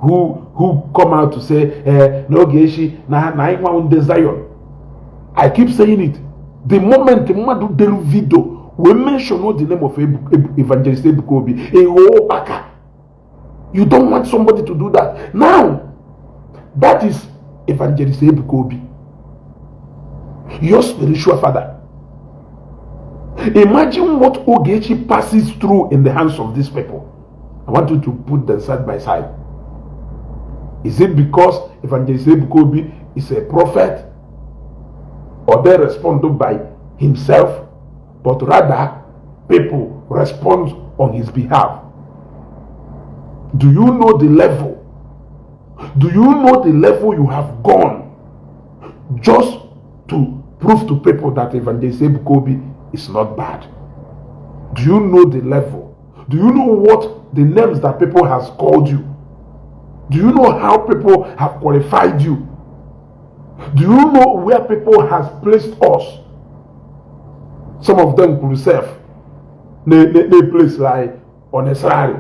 who come out to say n'oge echi na anyị nwa ndị Zion, I keep saying it, the moment mmadụ delu video wee mention the name of Evangelist Ebuka Obi, ịghọọ ụkpaka. You don't want somebody to do that. Now that is Evangelist Ebuka Obi, your spiritual father. Imagine what Ogechi passes through in the hands of these people. I want you to put them side by side. Is it because Evangelist Ebuka Obi is a prophet, or they respond by himself, but rather people respond on his behalf? Do you know the level? Do you know the level you have gone just to prove to people that Evangelist Ebuka Obi is not bad? Do you know the level? Do you know what the names that people has called you? Do you know how people have qualified you? Do you know where people has placed us? Some of them could serve na place like on a salary.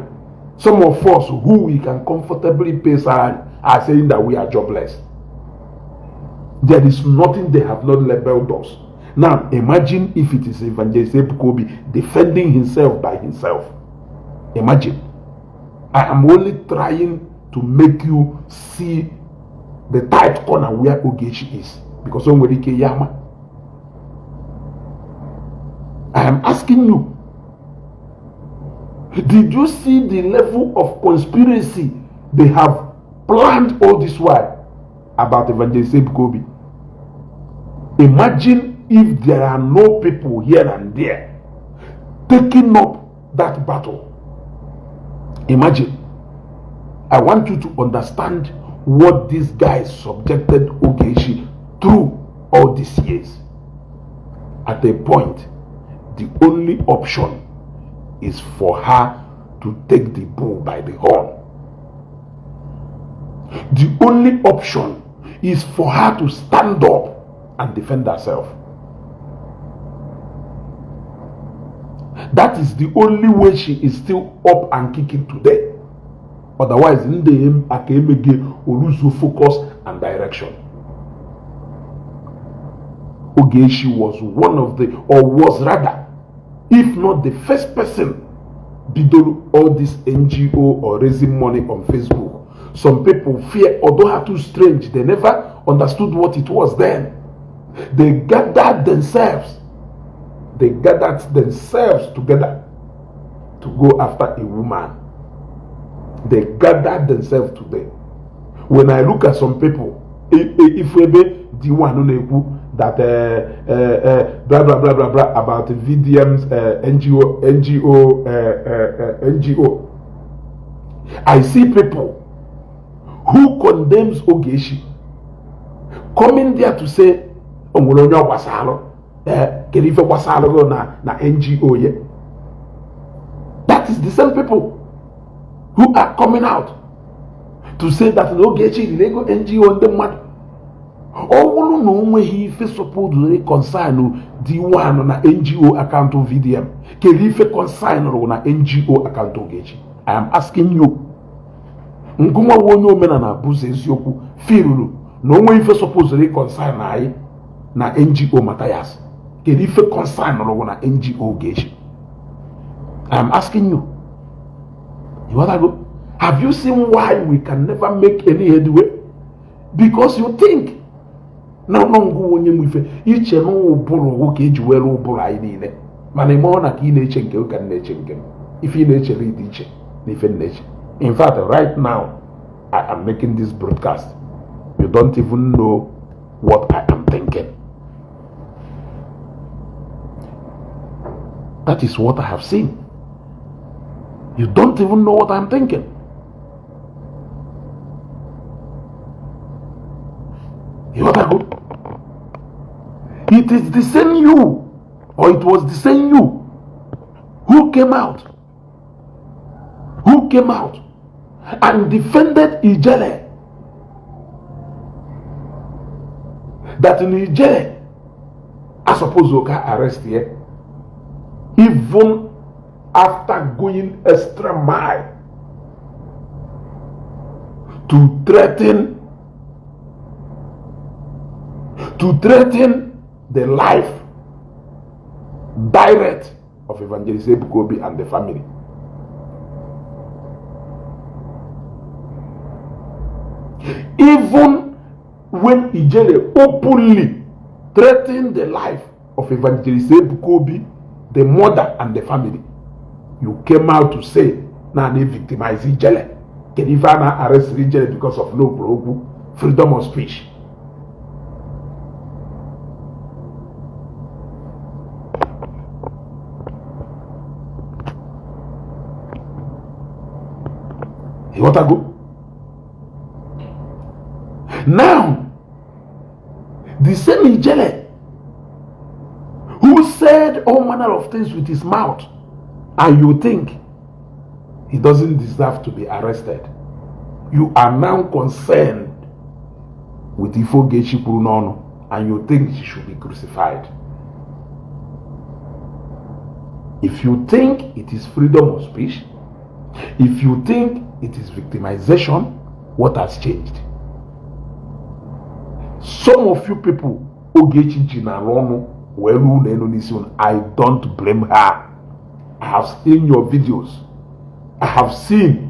Some of us who we can comfortably pay salary are saying that we are jobless. There is nothing they have not labeled us. Now imagine if it is Evangelist Ebuka Obi defending himself by himself. Imagine. I am only trying to make you see the tight corner where Ogechi is, because o nwere ike ya ma. I am asking you, did you see the level of conspiracy they have planned all this while about Evangelist Ebuka Obi? Imagine if there are no people here and there taking up that battle. Imagine. I want you to understand what these guys subjected Ogechi through all these years. At a point, the only option is for her to take the bull by the horn. The only option is for her to stand up and defend herself. That is the only way she is still up and kicking today. Otherwise, ndị aka emege oluzo focus and direction. Ogechi was one of the, or was rather, if not the first person bidoro all this NGO or raising money on Facebook. Some people fear, although are too strange, they never understood what it was then. They gathered themselves. They gathered themselves together to go after a woman. They gathered themselves today. When I look at some people, if ebe D1 na-ekwu that blah blah blah blah blah about VDM's NGO NGO NGO, I see people who condemns Ogechi coming there to say, o nwere onye ọ gbasalụ, kedu ife gbasalụ gị na NGO ye? That is the same people who are coming out to say that na Ogechi riri ego NGO ndị mmadụ. Ọ bụrụ na o nweghị ife supposedly concern D1 na NGO account VDM, kedu ife concern rụ na NGO account Ogechi? I am asking you. Ngụnwa onye omenala bụzọ eziokwu firuru na onwe ife supposedly concern anyị na NGO Matthias, kedu ife concern rụ na NGO Ogechi? I am asking you. You wanna go? Have you seen why we can never make any headway? Because you think na ngụ onye nwe ife iche na ụbụrụ ka eji were ụbụrụ anyị niile, mana ime ọ na ka ị na-eche nke ka m na-eche nke m, ife ị na-echere dị iche na ife m na-eche. In fact, right now I am making this broadcast, you don't even know what I am thinking. That is what I have seen. You don't even know what I'm thinking. Ịghọtago? It is the same you, or it was the same you, who came out, who came out and defended Ijele. That in Ijele, I suppose you can arrest here, even after going extra mile to threaten the life direct of Evangelist Ebuka Obi and the family. Even when Ijele openly threatened the life of Evangelist Ebuka Obi, the mother and the family, you came out to say na na victimize Ijele. Kedu ife a na-arrest Ijele because of no okwu freedom of speech? Ịghọtago? Now, the same Ijele who said all manner of things with his mouth, and you think he doesn't deserve to be arrested. You are now concerned with ife Ogechi kwuru n'ọnụ, and you think she should be crucified. If you think it is freedom of speech, if you think it is victimization, what has changed? Some of you people, Ogechi ji n'ala ọnụ wee ruo unu elu n'isi unu. I don't blame her. I have seen your videos. I have seen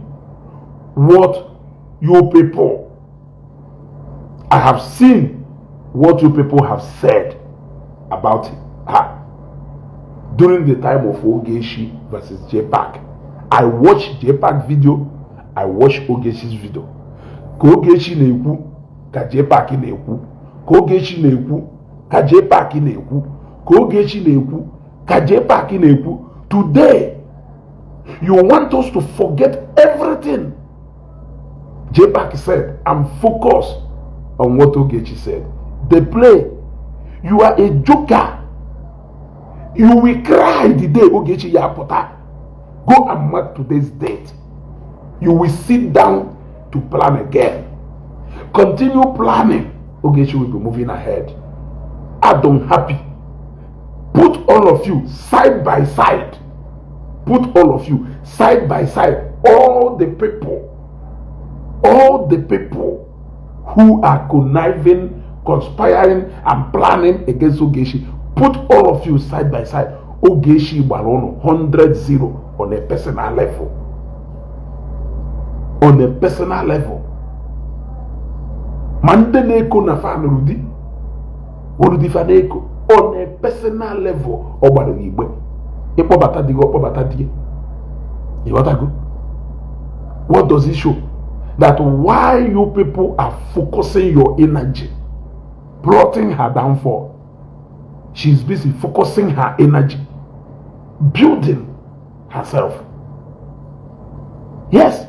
what you people I have seen what you people have said about her during the time of Ogechi versus JPAC. I watched JPAC video, I watched Ogechi's video. Ka Ogechi na-ekwu ka JPAC na-ekwu, ka Ogechi na-ekwu ka JPAC na-ekwu, ka Ogechi na-ekwu ka JPAC na-ekwu. Today, you want us to forget everything JPAC said and focus on what Ogechi said. They play. You are a joker. You will cry the day Ogechi ya pụta. Go and mark today's date. You will sit down to plan again. Continue planning. Ogechi will be moving ahead. I don't happy. Put all of you side by side. Put all of you side by side. All the people who are conniving, conspiring, and planning against Ogechi, put all of you side by side. Ogechi gbara unu 100-0 on a personal level. On a personal level. Ma ndị na-eko na fa nụrụ di, olu di fa na-eko on a personal level, ọ gbara gị igbe. Ịkpọbata di gị, ọkpọbata di gị. Ịghọtago? What does it show? That why you people are focusing your energy plotting her downfall. She's busy focusing her energy building herself. Yes.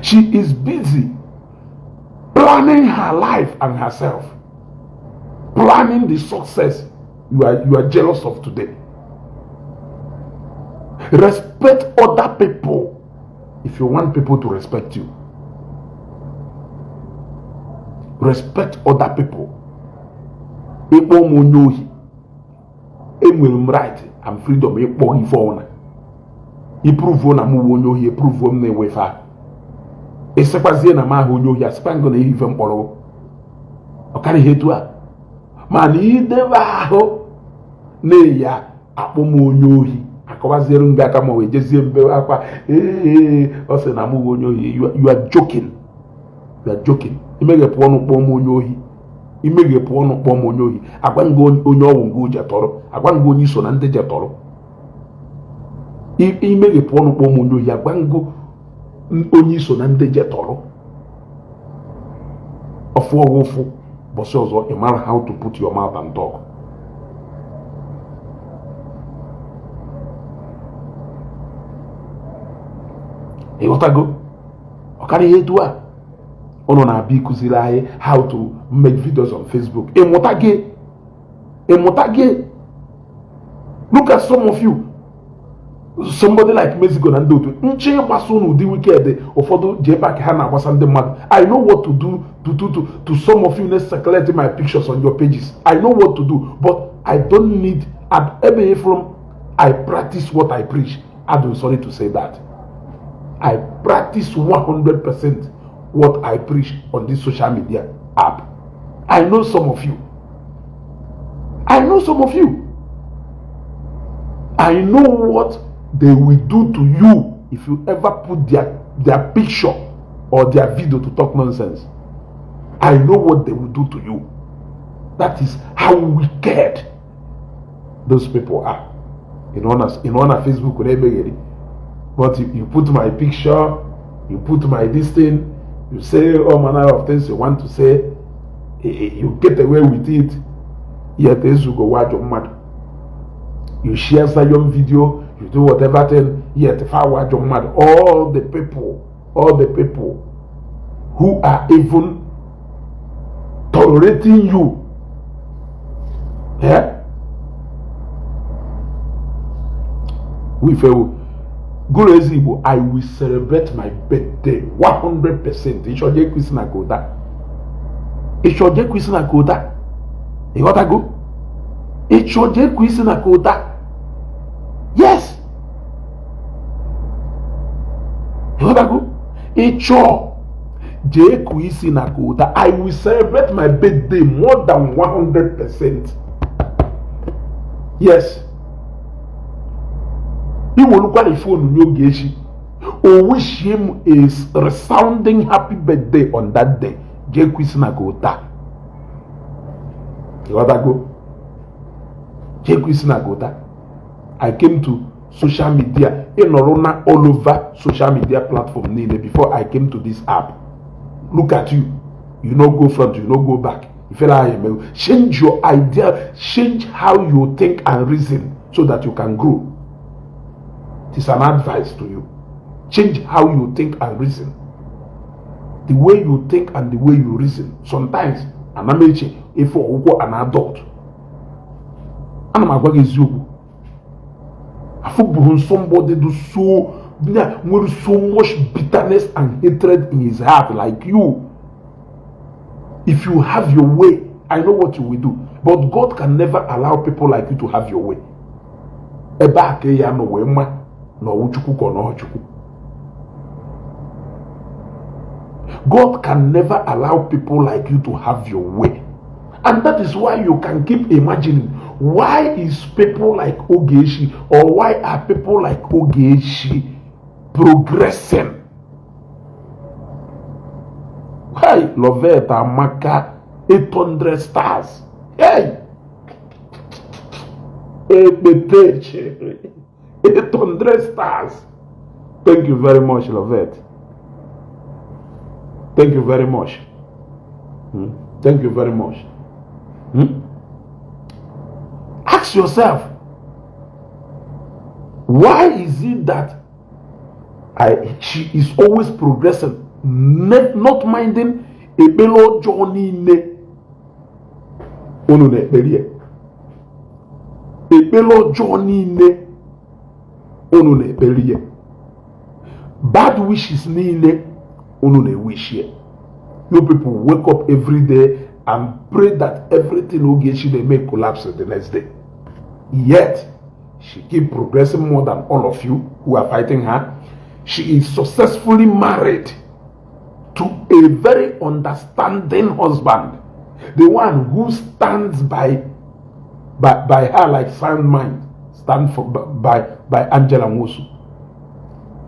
She is busy planning her life and herself. Planning the success you are jealous of today. Respect other people if you want people to respect you. Respect other people. Ịkpọ m onye ohi, enwere m right and freedom ịkpọ ife ọna. Iprovuo na m wụ onye ohi, eprovuo m na-ewe ife ahụ. Ịsịkwazie na m ahụ onye ohi, asịkwa ngụ na ihe ife mkpọrọ ọ karịghị etu a, mana idebe ahụ na-eya akpọ m onye ohi, akọwaziere m gị aka ma wee jezie mbe akwa. Ee, ọ sị na m wụ onye ohi. You are joking, you are joking. Imeghepụ ọnụ kpọọ m onye ohi, imeghepụ ọnụ kpọọ m onye ohi, agwa ngị onye ọwụ ngị jetọrọ, agwa ngị onye iso na ndị jetọrọ. Imeghepụ ọnụ kpọọ m onye ohi, agwa ngị onye iso na ndị jetọrọ. Ọfụ ọgwụ ụfụ. Bọsị ọzọ ị mara how to put your mouth and talk. Ịghọtago? Ọ karịa ihe etu a ụnụ na-abịa ịkụziri anyị how to make videos on Facebook. Ịmụta gị, ịmụta gị. Look at some of you, somebody like Mexico na ndị otu nche ịgbasa ụnụ ụdị wicked ụfọdụ JPAC ha na-agbasa ndị mmadụ. I know what to do to some of you na-circulate my pictures on your pages. I know what to do, but I don't need ebe from. I practice what I preach. I'm sorry to say that I practice 100% what I preach on this social media app. I know some of you. I know some of you. I know what they will do to you if you ever put their picture or their video to talk nonsense. I know what they will do to you. That is how wicked those people are. In on a Facebook, but you put my picture, you put my this thing, you say all manner of things you want to say, you get away with it. Yet ezugo wajọ mmadụ. You share Zion video, you do whatever thing, yet fa wajọ mmadụ. All the people who are even tolerating you, yeah? Guru Ezigbo, I will celebrate my birthday 100%. Ịchọje ekwesị na kota. Ịchọje ekwesị na kota. Ịghọtago? Ịchọje ekwesị na kota. Yes. Ịghọtago? Ịchọ jee kụ isi na kota. I will celebrate my birthday more than 100%. Yes. Iwolukwara phone n'oge echi, o wish him a resounding happy birthday on that day. Jee kwisi na gota. Ịghọtago? Jee kwisi na gota. I came to social media, ịnọrọ na all over social media platform niile before I came to this app. Look at you. You no go front, you no go back. Ifere ahụ emewo. Change your idea, change how you think and reason so that you can grow. It is an advice to you. Change how you think and reason. The way you think and the way you reason. Sometimes, ana m eche ife ọgwụgwọ an adult. Ana m agwa gị eziokwu. Afụbụrụ somebody do so nwere so much bitterness and hatred in his heart like you. If you have your way, I know what you will do. But God can never allow people like you to have your way. Ebe a ka ya nọ wee mma na ọwụ Chukwu ka ọ nọọ Chukwu. God can never allow people like you to have your way. And that is why you can keep imagining, why is people like Ogechi, or why are people like Ogechi progressing? Why Lovette Amaka 800 stars? Hey! 800 stars. Thank you very much, Lovette. Thank you very much. Thank you very much. Ask yourself, why is it that she is always progressing, not minding ekpere ọjọọ niile unu na-ekpere ya, ekpere ọjọọ niile unu na-ekpere ya, bad wishes niile unu na-ewish ya. You people wake up every day and pray that everything Ogechi dey make collapse the next day. Yet, she keep progressing more than all of you who are fighting her. She is successfully married to a very understanding husband, the one who stands by her like sound mind, stand for by Angela Nwosu.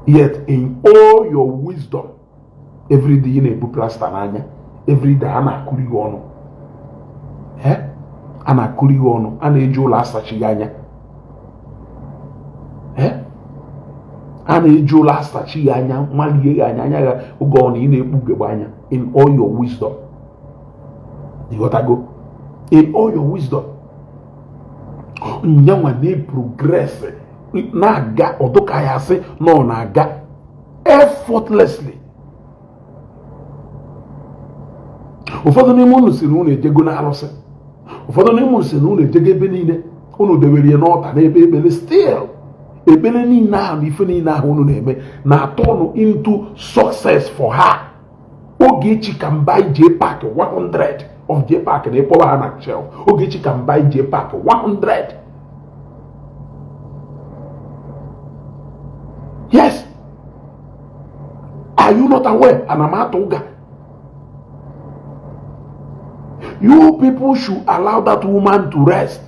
Yet, in all your wisdom, every day ị na-ebu plasta n'anya, every day a na-akụri gị ọnụ, a na-akụri gị ọnụ, a na-eji ụlọ asachi gị anya, a na-eji ụlọ asachi gị anya, malie gị anya, anya gị oge ọ na ị na-ekpu ugegbe anya. In all your wisdom, Ịghọtago? In all your wisdom, nyanwa na-progress, na-aga ọdụka ya asị na ọ na-aga effortlessly. Ụfọdụ n'ime unu si na unu ejego n'arụsị, ụfọdụ n'ime unu si na unu ejego ebe niile, unu debere ya n'ọta n'ebe ekpere. Still, ekpere niile ahụ na ife niile ahụ unu na-eme na-atọ unu into success for her. Ogechi can buy JPAC 100 of JPAC na ịkpọwa ha na shelf. Ogechi can buy JPAC 100. Yes. Are you not aware? Ana m atụ ụga. You people should allow that woman to rest.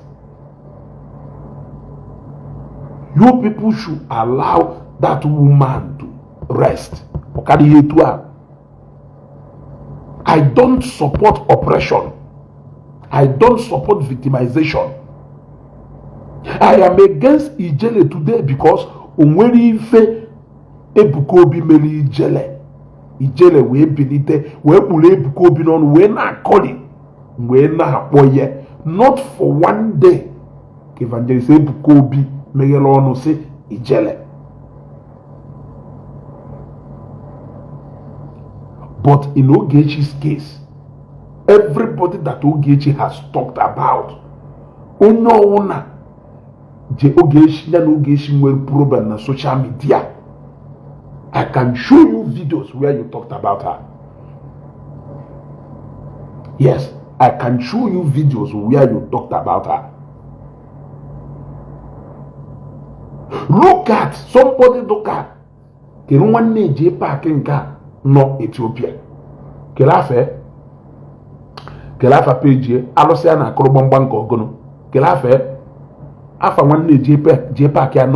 You people should allow that woman to rest. Ọ karịghị etu a. I don't support oppression. I don't support victimization. I am against Ijele today because o nwere ife Ebuka Obi mere Ijele. Ijele wee bilite wee kpụrụ Ebuka Obi n'ọnụ wee na-akọli wee na-akpọ ya. Not for one day ka Evangelist Ebuka Obi meghere ọnụ sị Ijele. But in Ogechi's case, everybody that Ogechi has talked about, onye ọwụna je Ogechi ya na Ogechi nwere problem na social media, I can show you videos where you talked about her. Yes, I can show you videos where you talked about her. Look at somebody, look at kedu nwanne JPAC nke a nọ Ethiopia, kele afa, kele afa peji alụsị a na-akụrụ gbamgbam nke ọgụnụ, kele afa afa nwanne JPAC ya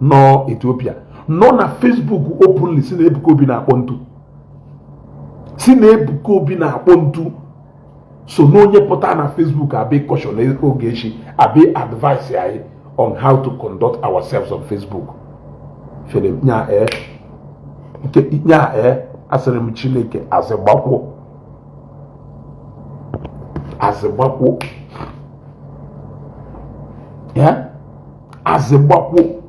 nọ Ethiopia nọ na Facebook openly si na Ebuka Obi na-akpọ ntu, si na Ebuka Obi na-akpọ ntu. So na onye pụta na Facebook abi caution Ogechi, abi advice anyị on how to conduct ourselves on Facebook. Fere nya nke nya asịrị m Chineke azịgbakwụ azịgbakwụ ya azịgbakwụ.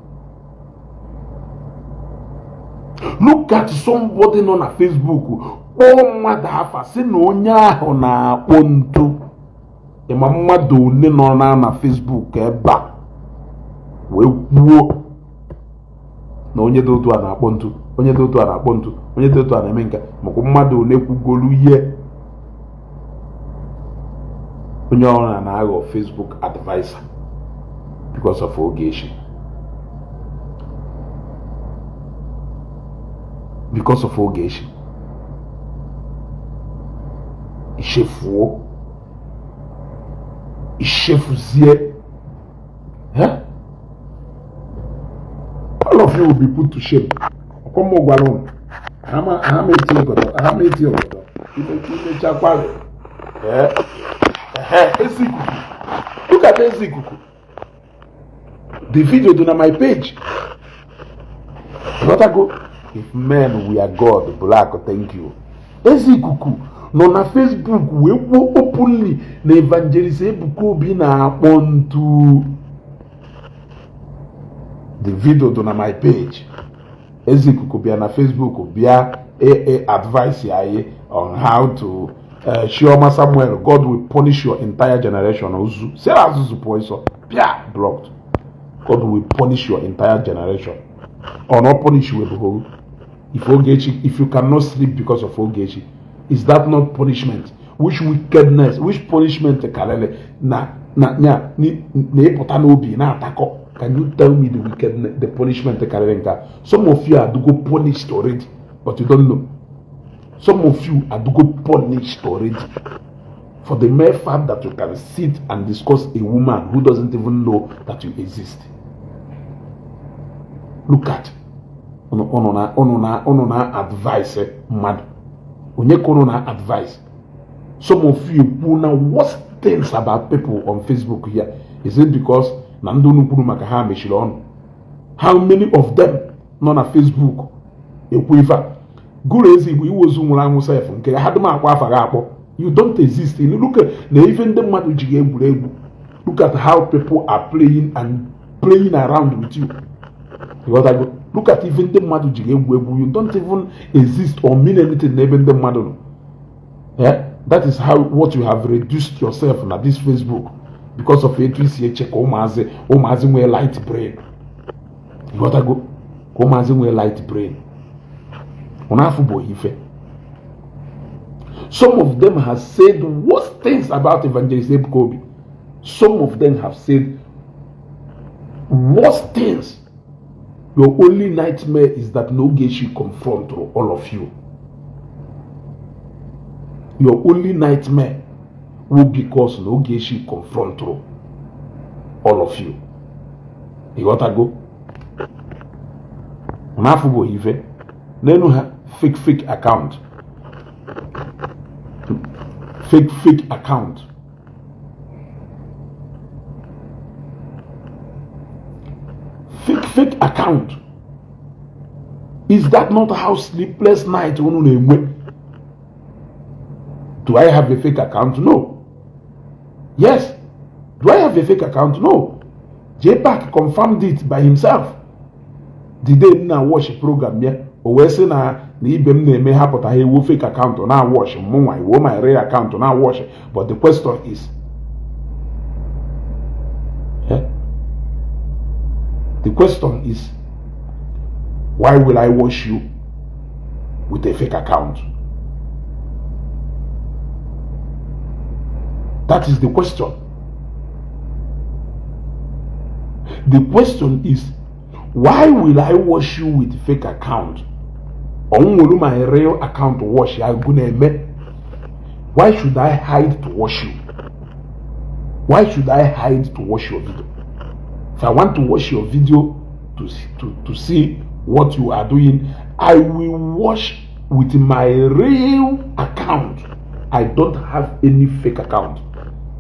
Look at somebody nọ na Facebook kpọọ mmadụ afa sị na onye ahụ na-akpọ ntu. Ịma mmadụ one nọ na Facebook ebe a wee kwuo na onye dị otu a na-akpọ ntu, onye dị otu a na-akpọ ntu, onye dị otu a na-eme nke, makwa mmadụ one kwugolu ihe. Onye ọrụ na-aghọ Facebook advisor because of Ogechi, because of Ogechi. Ichefuo, ichefuzie. All of you will be put to shame. Ọkwa gwara unu ha ma eti ọgọdọ, ha ma eti ọgọdọ imechakwa. Ezi ikuku, look at ezi ikuku. The video dị na my page. Go. If men were God, Black, thank you. Ezi ikuku nọ na Facebook wee kwuo openly na Evangelist Ebuka Obi na-akpọ ntu. The video dị na my page. Ezi ikuku bịa na Facebook bịa advice anyị on how to Chioma Samuel, God will punish your entire generation. Ozu Sarah Azuzu pụọ ịsọ bịa blocked. God will punish your entire generation. Or not punish you. If Ogechi, if you cannot sleep because of Ogechi, is that not punishment? Which wickedness, which punishment karele na na nya na ịpụta n'obi na-atakọ? Can you tell me the wickedness, the punishment karịrị nke a? Some of you are go punished already, but you don't know. Some of you are go punished already for the mere fact that you can sit and discuss a woman who doesn't even know that you exist. Look at unu na advice mmadụ, onye ka unu na advice? Some of you kwuo na worst things about people on Facebook here. Is it because na ndị unu kwuru maka ha mechiri ọnụ? How many of them nọ na Facebook ekwu ife a? Gụrụ ezi Igbo iwe ozu nwụrụ anwụ sef nke ha dum akpọ afa gị akpọ. You don't exist. Look at na ife ndị mmadụ ji gị egwuregwu. Look at how people are playing and playing around with you. Ịghọtago? Look at ife ndị mmadụ ji gị egwu egwu. You don't even exist or mean anything n'ebe ndị mmadụ nọ. Yeah? That is how what you have reduced yourself na this Facebook because of etu isi eche ka ụmụazị nwee light brain. Ịghọtago? Ka ụmụazị nwee light brain. Ụnụ afụ bụ ife. Some of them have said worst things about Evangelist Ebuka Obi. Some of them have said worst things. Your only nightmare is that no Ogechi confront all of you. Your only nightmare will because no Ogechi confront all of you. Ịghọtago? N'afọ bụ ife n'elu ha, fake fake account, fake fake account, fake fake account. Is that not how sleepless night unu na-enwe? Do I have a fake account? No. Yes. Do I have a fake account? No. JPAC confirmed it by himself the day m na watch program ya. O wee sị na ibe m na-eme ha pụta, ha ewu fake account na watch mụnwa, iwo my real account na watch. But the question is, yeah? The question is, why will I watch you with a fake account? That is the question. The question is, why will I watch you with fake account? Or nwere my real account watch ya go na-eme? Why should I hide to watch you? Why should I hide to watch your video? If I want to watch your video to see what you are doing, I will watch with my real account. I don't have any fake account.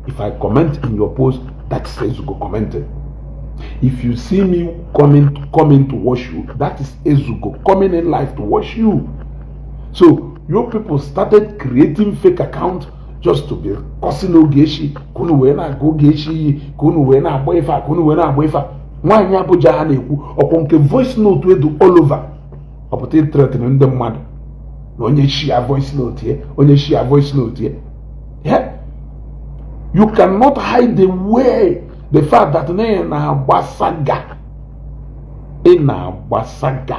If I comment in your post, that is Ezugo commented. If you see me coming to watch you, that is Ezugo coming in live to watch you. So you people started creating fake account just to be cursing Ogechi, ka unu wee na-aga Ogechi iyi, ka unu wee na-agba ife a, ka unu wee na-agba ife a. Nwaanyị Abuja ha na-ekwu ọkwụ nke voice note edu all over, ọ pụta threaten ndị mmadụ na onye share voice note ye, onye share voice note ye. Yeah? You cannot hide away the fact that na ị na-agba saga, ị na-agba saga.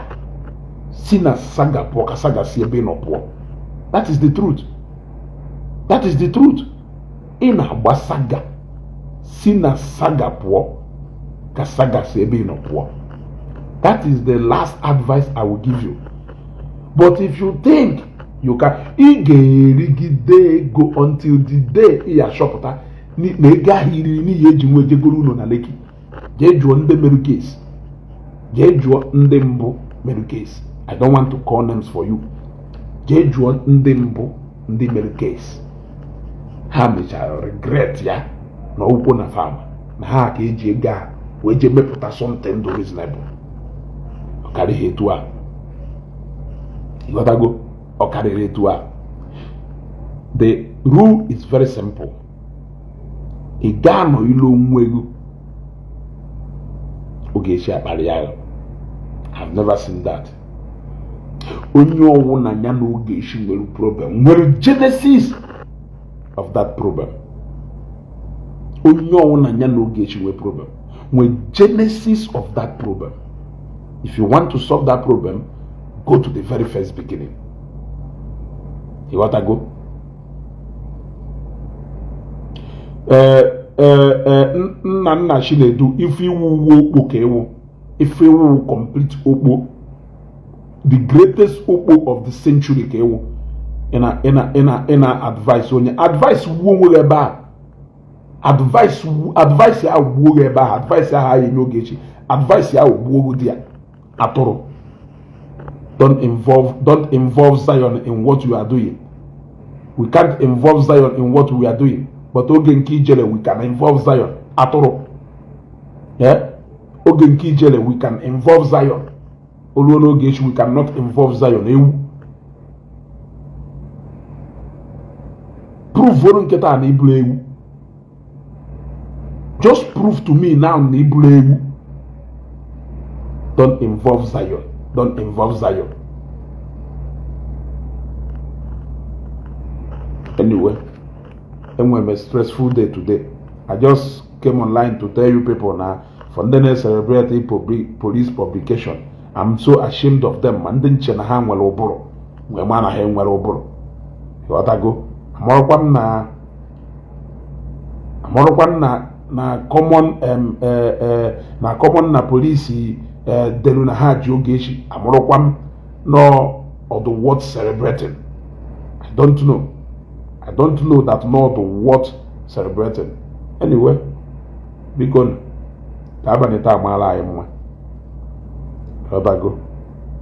Si na saga pụọ ka saga si ebe ị nọ pụọ. That is the truth. That is the truth. Ị na-agba saga, si na saga pụọ ka saga si ebe ị nọ pụọ. That is the last advice I will give you. But if you think you can, ị ga-erigide ego until the day ị achọpụta na ego ahụ iriri n'ihi eji nwe jegoro ụlọ na Lekki. Jee jụọ ndị merụ case, jee jụọ ndị mbụ merụ case. I don't want to call names for you. Jee jụọ ndị mbụ ndị merụ case, ha mechara regret ya na ọgwụkwọ na fama na ha ka eji ego a wee jee mepụta something dị reasonable. Ọ karịghị etu a. Ịghọtago? Ọ karịrị etu a. The rule is very simple. Ị ga-anọ ilu onwe gị Ogechi akparị ya. I've never seen that. Onye ọwụ na ya na Ogechi nwere problem nwere genesis of that problem. Onye ọwụ na ya na Ogechi nwere problem nwere genesis of that problem. If you want to solve that problem, go to the very first beginning. Ịghọtago? Nna nna Chinedu, ife iwu uwe okpo ka ewu, ife iwu complete okpo, the greatest okpo of the century ka ewu. Ị na advice onye advice wuo onwe gị ebe a, advice advice ahụ gbuo gị ebe ahụ, advice ahụ anyị enye Ogechi, advice ahụ gbuo gị di ya atụrụ. Don't involve Zion in what you are doing. We can't involve Zion in what we are doing. But oge nke ijele, we can involve Zion. Atụrụ. Yeah? Oge nke ijele, we can involve Zion. Oluo n'oge echi, we cannot involve Zion. Ewu. Prove nkịta na iburu ewu. Just prove to me now na iburu ewu. Don't involve Zion. Don't involve Zion. Anyway, enwere m a stressful day today. I just came online to tell you people na for ndị na-celebrate police publication, I'm so ashamed of them. Ma ndị nche na ha nwere ụbụrụ wee ma na ha enwere ụbụrụ. Ghọtago? Amarụkwa m na amarụkwa m na common na common na polisi delu na ha ji Ogechi. Amarụkwa m no ọdụ worth celebrating. I don't know. I don't know that not worth celebrating. Anyway, biko, ka abalị taa maara anyị mma. Ghọtago?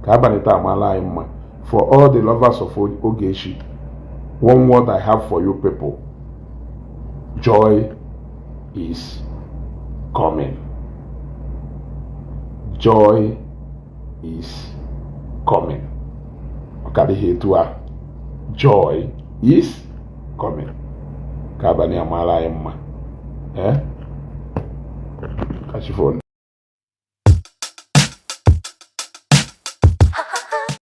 Ka abalị taa maara anyị mma. For all the lovers of Ogechi, one word I have for you people: joy is coming. Joy is coming. Ọ karịghị etu a. Joy is coming. Ka abalị a mara anyị mma. Ee, kachifon.